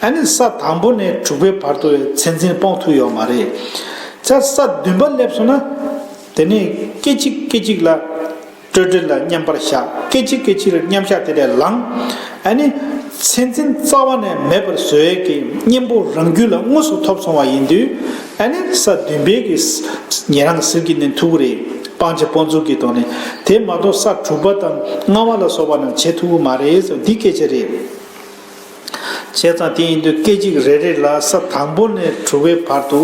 ཨ་ནི་ས་དང་པོ་ནས་དྲུག་པའི་བར་དུ་མཚན་འཛིན་སྤོང་ཐུབ་ཡོད་མ་རེད། ཆ་ས་བདུན་པ་སླེབས་སོང་ན། དེ་ནས་སྐད་ཅིག་སྐད་ཅིག་ལ་སྤྲོས་བྲལ་ལ་མཉམ་པར་བཞག་སྐད་ཅིག་སྐད་ཅིག་ལ་མཉམ་བཞག་དེ་ལས་ལངས། ཨ་ནི་མཚན་འཛིན་རྩ་བ་ནས་མེད་པར་བཟོ་ཡས་ཀྱི་གཉེན་པོ་རང་རྒྱུད་ལ་དངོས་སུ་ཐོབ་སོང་བ་ཡིན་དུས། ཨ་ནི་ས་བདུན་པའི་གི་ཉན་རང་ཟིལ་གྱིས་གནོན་ཐུབ་ཀྱི་རེད། སྤང་བྱ་སྤོང་ཚུལ་གྱི་ཐོག་ནས། དེ་མ་གཏོགས་ས་དྲུག་པ་དང་ལྔ་པ་ལ་སོགས་པ་རྣམས་བྱེད་ཐུབ་ཀྱི་མ་རེད་ཟེར་འདི་སྐད་ཆ་རེད། བྱས་ཙང་དེ་ཡིན་དུས་སྐད་ཅིག་རེ་རེ་ལ་ས་དང་པོ་ནས་དྲུག་པའི་བར་དུ་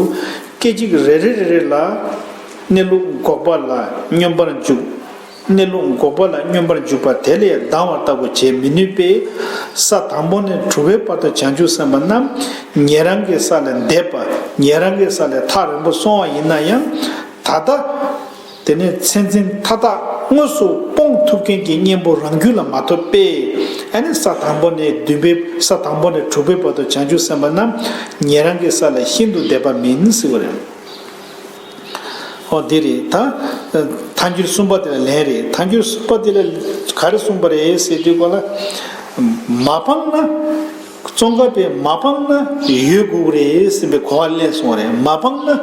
སྐད་ཅིག་རེ་རེ་རེ་རེ་ལ་གནས་ལུགས་འགོག་པ་ལ་སྙོམས་པར་འཇུག་གནས་ལུགས་འགོག་པ་ལ་སྙོམས་པར་འཇུག་པ་དེ་ལས་ལྡང་བ་ལྟ་བུ་བྱེད་མི་ནུས་པས། ས་དང་པོ་ནས་དྲུག་པའི་བར་དུ་བྱང་ཆུབ་སེམས་དཔའ་རྣམས་ཉན་རང་གི་ས་ལས་འདས་པ། ཉན་རང་གི་ས་ལས་ཐག་རིང་པོ་སོང་བ་ཡིན་ན་ཡང་། ད་ལྟ། དེ་ནས་མཚན་འཛིན་མཐའ་དག་དངོས་སུ་སྤོང་ཐུབ་མཁན་གྱི་གཉེན་པོ་རང་རྒྱུད་ལ་མ་ཐོབ་པས། ཨ་ནི་ས་དང་པོ་ནས་བདུན་པའི་ས་དང་པོ་ནས་དྲུག་པའི་བར་དུ་བྱང་ཆུབ་སེམས་དཔའ་རྣམས་ཉན་རང་གི་ས་ལས་ཤིན་ཏུ་འདས་པ་མིན་ཟེར་བ་རེད། ཨོ་དེ་རེད་ད། ཐལ་འགྱུར་གསུམ་པ་དེ་ལ་ལན་རེད། ཐལ་འགྱུར་གསུམ་པ་དེ་ལ་ག་རེ་གསུངས་པ་རེད་ཟེར་དུས་གོ་ལ། མ་སྤངས་ན། ཙོང་ཁ་པས་མ་སྤངས་ན་ཡོད་དགོས་ཀྱི་རེད་ཟེར་བའི་གོ་བ་ལེན་སོང་བ་རེད། མ་སྤངས་ན་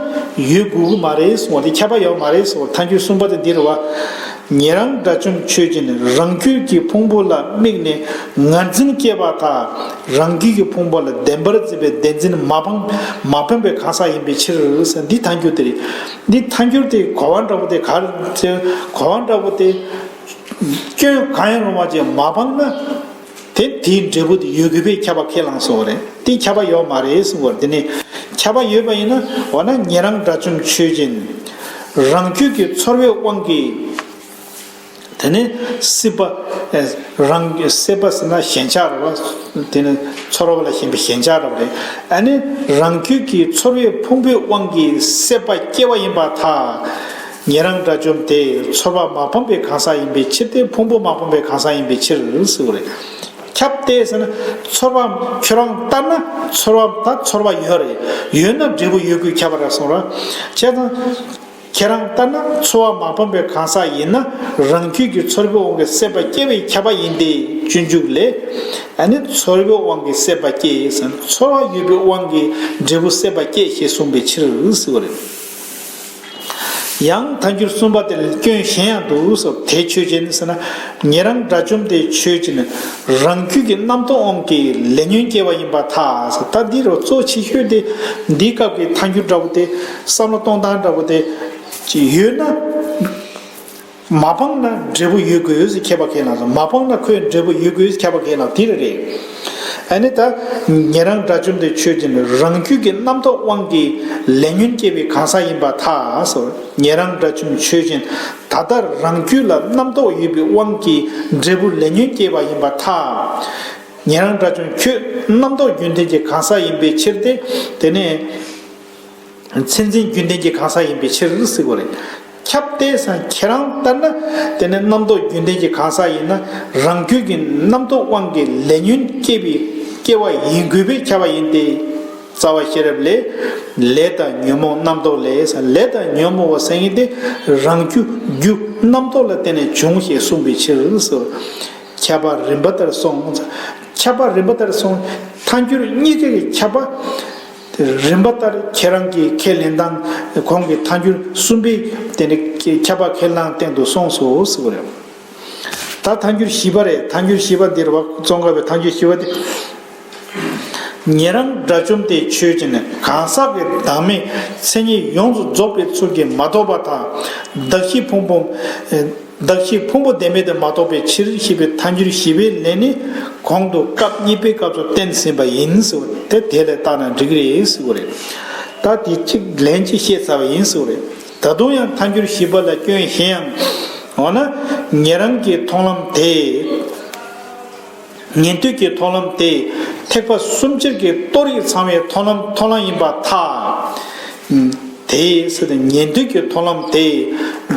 ཡོད་དགོས་ཀྱི་མ་རེད་གསུངས་པ་དེ་ཁྱབ་པ་ཡོད་མ་རེད་གསུངས་པ། ཐལ་འགྱུར་གསུམ་པ་དེ་འདི་རེད་བ། ཉན་རང་དགྲ་བཅོམ་ཆོས་ཅན། རང་རྒྱུད་ཀྱི་ཕུང་པོ་ལ་དམིགས་ནས་ངར་འཛིན་སྐྱེས་པ་དག་རང་རྒྱུད་ཀྱི་ཕུང་པོ་ལ་བདེན་པར་འཛིན་པའི་བདེན་འཛིན་མ་སྤངས་མ་སྤངས་པའི་གང་ཟག་ཡིན་པའི་ཕྱིར་ཟེར། འདི་ཐལ་འགྱུར་དེ་རེད། འདི་ཐལ་འགྱུར་དེ་གོ་བ་འདྲ་པོ་དེ་ག་རེ་ཟེར། གོ་བ་འདྲ་པོ་དེ། སྐྱོན་གང་ཡང་རུང་བ་ཅན་མ་སྤངས་ན། དེ་དེའི་འབྲས་བུ་དེ་ཡོད་དགོས་པའི་ཁྱབ་པ་ཁས་བླངས་སོང་བ་རེད། དེ་ཁྱབ་པ་ཡོད་མ་རེད་གསུངས་པ་རེད། དེ་ནས་ཁྱབ་པ་ཡོད་པ་ཡིན་ན། འོ་ན་ཉན་རང་དགྲ་བཅོམ་ཆོས་ཅན། རང་རྒྱུད་ཀྱི་ཚོར་བའི་དབང་གིས། དེ་ནས་སྲེད་པ། རང་སྲེད་པ་ཟེར་ན་ཞེན་ཆགས་རེད་བ། དེ་ནས་ཚོར་བ་ལ་ཞེན་པའི་ཞེན་ཆགས་རེད་བ་རེད། ཨ་ནི་རང་རྒྱུད་ཀྱི་ཚོར་བའི་ཕུང་པོའི་དབང་གིས་སྲེད་པ་སྐྱེ་བ་ཡིན་པར་ཐལ། ཉན་རང་དགྲ་བཅོམ་དེ་ཚོར་བ་མ་སྤངས་པའི་གང་ཟག་ཡིན་པའི་ཕྱིར་ཏེ། ཕུང་པོ་མ་སྤངས་པའི་གང་ཟག་ཡིན་པའི་ཕྱིར་ཟེར་བ་རེད། ཁྱབ་སྟེ་ཟེར་ན་ཚོར་བ་ཁྱོད་རང་ལྟར་ན་ཚོར་བ་ད་ཚོར་བ་ཡོད་རེད། ཡོད་ན་འབྲས་བུ་ཡོད་དགོས་ཁྱབ་པ་རེད་གསུངས་ར། བྱས་ཙང་ཁྱེད་རང་ལྟར་ན་ཚོར་བ་མ་སྤངས་པའི་གང་ཟག་ཡིན་ན་རང་རྒྱུད་ཀྱི་ཚོར་བའི་དབང་གིས་སྲེད་པ་སྐྱེ་བའི་ཁྱབ་པ་ཡིན་ཏེ། སྤྱོད་འཇུག་ལས། ཨ་ནི་ཚོར་བའི་དབང་གིས་སྲེད་པ་སྐྱེ་ཟེར་ན་ཚོར་བ་ཡོད་པའི་དབང་གིས་འབྲས་བུ་སྲེད་པ་སྐྱེ་ཞེས་གསུངས་པའི་ཕྱིར་ཟེར་བ་རེད། ཡང་ཐལ་འགྱུར་གསུམ་པ་དེ་ལ་སྐྱོན་གཞན་ཡང་འདུག་ཟེར། དེ་ཆོས་ཅན་ཟེར་ན། ཉན་རང་དགྲ་བཅོམ་དེ་ཆོས་ཅན། རང་རྒྱུད་ཀྱི་རྣམ་རྟོག་དབང་གིས་ལས་ཉོན་སྐྱེ་བ་ཡིན་པར་ཐལ་ཟེར། ད་འདི་རུ་གཙོ་ཆེ་ཤོས་དེ་འདིའི་སྐབས་ཀྱི་ཐལ་འགྱུར་འདྲ་བོ་དེ་བསམ་བློ་གཏོང་སྟངས་འདྲ་བོ་དེ་ཅིག་ཡོད་ན། མ་སྤངས་ན་འབྲས་བུ་ཡོད་དགོས་ཟེར་མཁས་པ་ཁས་བླངས་སོང་། མ་སྤངས་ན་ཁོས་འབྲས་བུ་ཡོད་དགོས་ཟེར་མཁས་པ་ཁས་བླངས་དེ་རེད། ཨ་ནི་ད་ཉན་རང་དགྲ་བཅོམ་དེ་ཆོས་ཅན། རང་རྒྱུད་ཀྱི་རྣམ་རྟོག་དབང་གིས་ལས་ཉོན་སྐྱེས་པའི་གང་ཟག་ཡིན་པར་ཐལ། ཉན་རང་དགྲ་བཅོམ་ཆོས་ཅན། ད་ལྟ་རང་རྒྱུད་ལ་རྣམ་རྟོག་ཡོད་པའི་དབང་གིས་འབྲས་བུ་ལས་ཉོན་སྐྱེས་པ་ཡིན་པར་ཐལ། ཉན་རང་དགྲ་བཅོམ་ཁྱོད་རྣམ་རྟོག་རྒྱུན་ལྡན་གྱི་གང་ཟག་ཡིན་པའི་ཕྱིར་ཏེ། དེ་ནས་མཚན་འཛིན་རྒྱུན་ལྡན་གྱི་གང་ཟག་ཡིན་པའི་ཕྱིར་ཟེར་གོ་རེད། ཁྱབ་སྟེ་ཟེར་ཁྱེད་རང་ལྟར་ན། དེ་ནི་རྣམ་རྟོག་རྒྱུན་ལྡན་གྱི་གང་ཟག་ཡིན་ན། རང་རྒྱུད་ཀྱི་རྣམ་རྟོག་དབང་གིས་ལས་ཉོན་སྐྱེས་པའི་སྐྱེ་བ་ཡིན་དགོས་པས་ཁྱབ་པ་ཡིན་ཏེ། རྩ་བ་ཤེས་རབ་ལས། ལས་དང་ཉོན་མོངས་རྣམ་རྟོག་ལས་ཟེར། ལས་དང་ཉོན་མོངས་པ་ཟེར་མཁན་དེ་རང་རྒྱུད་རྒྱུ་རྣམ་རྟོག་ལ་བརྟེན་ནས་བྱུང་ཞེས་གསུངས་པའི་ཕྱིར་ཟེར། ཁྱབ་པ་རིམ་པ་ལྟར་སོང་། ཁྱབ་པ་རིམ་པ་ལྟར་སོང་། ཐལ་འགྱུར་གཉིས་ཀའི་ཁྱབ་པ་དེ་རིམ་པ་ལྟར་ཁྱེད་རང་གི་ཁས་ལེན་སྟངས་གོང་གི་ཐལ་འགྱུར་གསུམ་པའི་དེ་ནི་ཁྱབ་པ་ཁས་བླངས་སྟེང་དུ་སོང་སོ་ཟེར་བ་རེད། ད་ཐལ་འགྱུར་བཞི་པ་རེད། ཐལ་འགྱུར་བཞི་པ་འདིར་བ་ཙོང་ཁ་པའི་ཐལ་འགྱུར་བཞི་པ་དེ། ཉན་རང་དགྲ་བཅོམ་དེ་ཆོས་ཅན། གང་ཟག་གི་བདག་མེད་མཚན་ཉིད་ཡོངས་སུ་རྫོགས་པའི་ཚུལ་གྱིས་མ་རྟོགས་པར་ཐལ། གདགས་གཞི་ཕུང་པོ། གདགས་གཞི་ཕུང་པོ་བདེན་མེད་དུ་མ་རྟོགས་པའི་ཕྱིར་ཞེས་པའི་ཐལ་འགྱུར་བཞི་པའི་ལན་ནི། གོང་དུ་སྐབས་གཉིས་པའི་སྐབས་སུ་བསྟན་ཟིན་པ་ཡིན་ཟེར་བ་དེ་དེ་ལས་བརྟགས་ན་འགྲིག་གི་རེད་ཟེར་བ་རེད། ད་དེ་གཅིག་ལན་གཅིག་བཤད་ཚར་བ་ཡིན་ཟེར་བ་རེད། ད་དུང་ཡང་ཐལ་འགྱུར་བཞི་པ་ལ་སྐྱོན་གཞན་ཡང་། འོ་ན་ཉན་རང་གི་མཐོང་ལམ་དེ། ཉན་ཐོས་ཀྱི་མཐོང་ལམ་དེ་ཐེག་པ་གསུམ་སྤྱིར་གྱི་རྟོགས་རིགས་ཚང་བའི་མཐོང་ལམ་མཐོང་ལམ་ཡིན་པར་ཐལ། དེ་ཟེར་ཏེ་ཉན་ཐོས་ཀྱི་མཐོང་ལམ་དེ་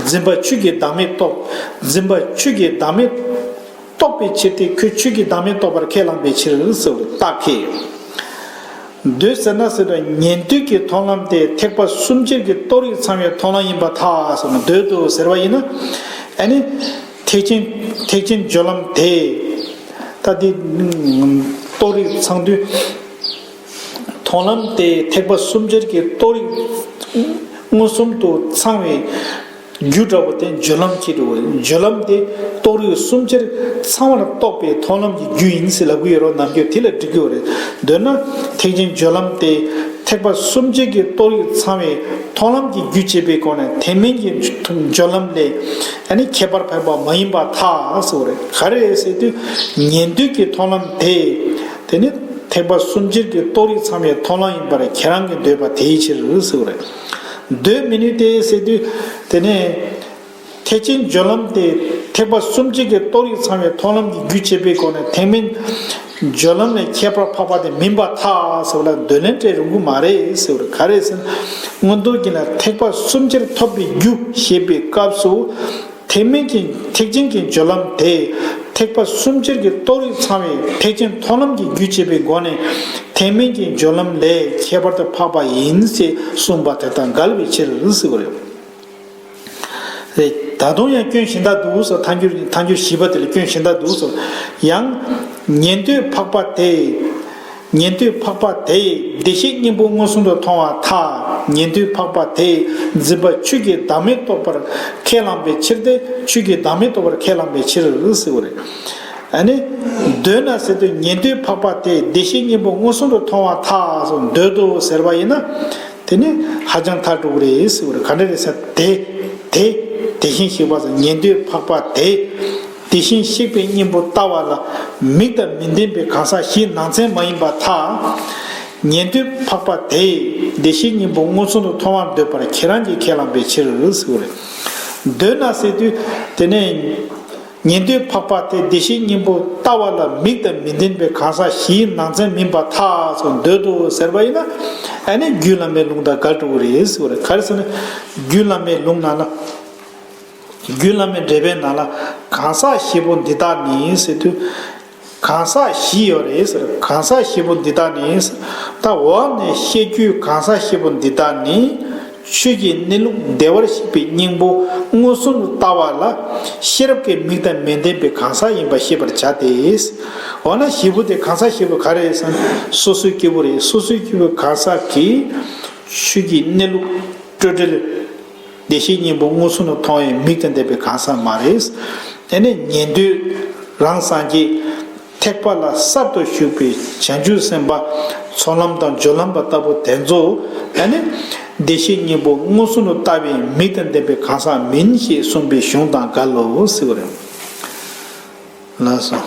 འཛིན་པ་ཆོས་ཀྱི་བདག་མེད་རྟོགས། འཛིན་པ་ཆོས་ཀྱི་བདག་མེད་རྟོགས་པའི་ཕྱིར་ཏེ། ཁོས་ཆོས་ཀྱི་བདག་མེད་རྟོགས་པར་ཁས་བླངས་པའི་ཕྱིར་ཟེར་བ་རྟགས་ཁས། འདོད་ཟེར་ན་ཟེར་བ་ཉན་ཐོས་ཀྱི་མཐོང་ལམ་དེ་ཐེག་པ་གསུམ་སྤྱིར་གྱི་རྟོགས་རིགས་ཚང་བའི་མཐོང་ལམ་ཡིན་པར་ཐལ་ཟེར་ན། འདོད་དོ་ཟེར་བ་ཡིན་ན། ཨ་ནི་ཐེག་ཆེན་ཐེག་ཆེན་སྦྱོར་ལམ་དེ། ད་འདི་རྟོགས་རིགས་ཚང་དུས། མཐོང་ལམ་དེ་ཐེག་པ་གསུམ་སྤྱིར་གྱི་རྟོགས་རིགས་མངོན་སུམ་དུ་ཚང་བའི་རྒྱུ་འདྲ་བོ་དེ་སྦྱོར་ལམ་ཅིག་རེད། སྦྱོར་ལམ་དེ་རྟོགས་རིགས་གསུམ་སྤྱིར་ཚང་བར་རྟོགས་པའི་མཐོང་ལམ་གྱི་རྒྱུ་ཡིན་ཟེར་ལབ་ཀྱི་ཡོད་རེད། ནམ་རྒྱུན་དེ་ལ་འགྲིག་གི་ཡོད་རེད། འདོད་ན་ཐེག་ཆེན་སྦྱོར་ལམ་དེ་ཐེག་པ་གསུམ་སྤྱིར་གྱི་རྟོགས་རིགས་ཚང་བའི་མཐོང་ལམ་གྱི་རྒྱུ་བྱེད་པའི་སྒོ་ནས་ཐེག་དམན་གྱི་སྦྱོར་ལམ་ལས་ཨ་ནི་ཁྱད་པར་འཕགས་པ་མ་ཡིན་པར་ཐལ་ཟེར་བ་རེད། ག་རེ་རེད་ཟེར་དུས་ཉན་ཐོས་ཀྱི་མཐོང་ལམ་དེ། དེ་ནི་ཐེག་པ་གསུམ་སྤྱིར་གྱི་རྟོགས་རིགས་ཚང་བའི་མཐོང་ལམ་ཡིན་པར་ཁྱེད་རང་གིས་འདོད་པ་དེའི་ཕྱིར་ཟེར་བ་རེད། འདོད་མི་ནུས་ཏེ་ཟེར་དུས། དེ་ནས་ཐེག་ཆེན་སྦྱོར་ལམ་དེ་ཐེག་པ་གསུམ་སྤྱིར་གྱི་རྟོགས་རིགས་ཚང་བའི་མཐོང་ལམ་གྱི་རྒྱུ་བྱེད་པའི་སྒོ་ནས་ཐེག་དམན་སྦྱོར་ལམ་ལས་ཁྱད་པར་འཕགས་པ་དེ་མིན་པར་ཐལ་ཟེར་བ་ལ་འདོད་ལན་སྤྲད་རུང་གི་མ་རེད་ཟེར་བ་རེད། ག་རེ་ཟེར་ན། མངོན་རྟོགས་རྒྱན་ལ་ཐེག་པ་གསུམ་སྤྱིར་ཐོབ་པའི་རྒྱུ་ཞེས་པའི་སྐབས་སུ། ཐེག་དམན་གྱི་ཐེག་ཆེན་གྱི་སྦྱོར་ལམ་དེ་ཐེག་པ་གསུམ་སྤྱིར་གྱི་རྟོགས་རིགས་ཚང་བའི་ཐེག་ཆེན་མཐོང་ལམ་གྱི་རྒྱུ་བྱེད་པའི་སྒོ་ནས་ཐེག་དམན་གྱི་སྦྱོར་ལམ་ལས་ཁྱད་པར་དུ་འཕགས་པ་ཡིན་ཞེས་གསུངས་པ་དེ་དང་འགལ་བའི་ཕྱིར་ཟེར་བ་རེད། རེད། ད་དུང་ཡང་སྐྱོན་གཞན་དག་འདུག་ཟེར། ཐལ་འགྱུར་ཐལ་འགྱུར་བཞི་པ་དེ་ལ་སྐྱོན་གཞན་དག་འདུག་ཟེར། ཡང་ཉན་ཐོས་འཕགས་པ་དེ། ཉན་ཐོས་འཕགས་པ་དེས་བདེ་གཤེགས་སྙིང་པོ་མངོན་སུམ་དུ་མཐོང་བར་ཐལ། ཉན་ཐོས་འཕགས་པ་དེས་འཛིན་པ་ཆོས་ཀྱི་བདག་མེད་རྟོགས་པར་ཁས་བླངས་པའི་ཕྱིར་ཏེ། ཆོས་ཀྱི་བདག་མེད་རྟོགས་པར་ཁས་བླངས་པའི་ཕྱིར་ཟེར་བ་རེད། ཨ་ནི། འདོད་ན་ཟེར་དུས་ཉན་ཐོས་འཕགས་པ་དེས་བདེ་གཤེགས་སྙིང་པོ་མངོན་སུམ་དུ་མཐོང་བར་ཐལ་ཟེར། འདོད་དོ་ཟེར་བ་ཡིན་ན། དེ་ནི་ཧ་ཅང་ཐལ་འགྲོ་གི་རེད་ཟེར་བ་རེད། ག་འདྲ་རེད་ཟེར་དེ། དེ། དེ་བཞིན་གཤེགས་པ་ཟེར། ཉན་ཐོས་འཕགས་པ་དེ། དེ་བཞིན་གཤེགས་པའི་སྙིང་པོ་ལྟ་བ་ལ་མིག་དང་མི་ལྡན་པའི་གང་ཟག་བཞིའི་ནང་ཚན་མ་ཡིན་པར་ཐལ། ཉན་ཐོས་འཕགས་པ་དེས་བདེ་གཤེགས་སྙིང་པོ་མངོན་སུམ་དུ་མཐོང་བར་འདོད་པར་ཁྱེད་རང་གིས་ཁས་བླངས་པའི་ཕྱིར་ཟེར་བ་རེད། འདོད་ན་ཟེར་དུས་དེ་ནས། ཉན་ཐོས་འཕགས་པ་དེ་བདེ་གཤེགས་སྙིང་པོ་ལྟ་བ་ལ་མིག་དང་མི་ལྡན་པའི་གང་ཟག་བཞིའི་ནང་ཚན་མིན་པར་ཐལ་ཟེར། འདོད་དོ་ཟེར་བ་ཡིན་ན། ཨ་ནི་རྒྱུད་བླ་མའི་ལུང་དང་འགལ་འགྲོ་གི་རེད་ཟེར་བ་རེད། ག་རེ་ཟེར་ན། རྒྱུད་བླ་མའི་ལུང་ནང་ལ། རྒྱུད་བླ་མའི་འགྲེལ་པའི་ནང་ལ་གང་ཟག་བཞི་པོ་འདི་དག་ནི་ཟེར་དུས། གང་ཟག་བཞི་ཡོད་རེད་ཟེར། གང་ཟག་བཞི་པོ་འདི་དག་ནི་ཟེར། ད་འོག་ནས་བཤད་རྒྱུའི་གང་ཟག་བཞི་པོ་འདི་དག་ནི། ཆོས་ཀྱི་གནས་ལུགས་བདེ་བར་གཤེགས་པའི་སྙིང་པོ་མངོན་སུམ་དུ་ལྟ་བ་ལ་ཤེས་རབ་ཀྱི་མིག་དང་མི་ལྡན་པའི་གང་ཟག་ཡིན་པ་ཤེས་པར་བྱ་སྟེ། འོ་ན་བཞི་པོ་དེ་གང་ཟག་བཞི་པོ་ག་རེ་ཟེར་ན། སོ་སོའི་སྐྱེ་བོ་རེད། སོ་སོའི་སྐྱེ་བོ་གང་ཟག་གིས་ཆོས་ཀྱི་གནས་ལུགས་སྤྲོས་བྲལ། བདེ་གཤེགས་སྙིང་པོ་མངོན་སུམ་དུ་མཐོང་བའི་མིག་དང་ལྡན་པའི་གང་ཟག་མ་རེད། དེ་ནས་ཉན་ཐོས་རང་སངས་རྒྱས། ཐེག་པ་ལ་གསར་དུ་ཞུགས་པའི་བྱང་ཆུབ་སེམས་དཔའ་ཚོགས་ལམ་དང་སྦྱོར་ལམ་པ་ལྟ་བུ་དེ་ཚོ་ཨ་ནི་བདེ་གཤེགས་སྙིང་པོ་མངོན་སུམ་དུ་ལྟ་བའི་མིག་དང་ལྡན་པའི་གང་ཟག་མིན་ཞེས་གསུངས་པའི་གཞུང་དང་འགལ་ལོ་ཟེར་བ་རེད། ལགས་སོ།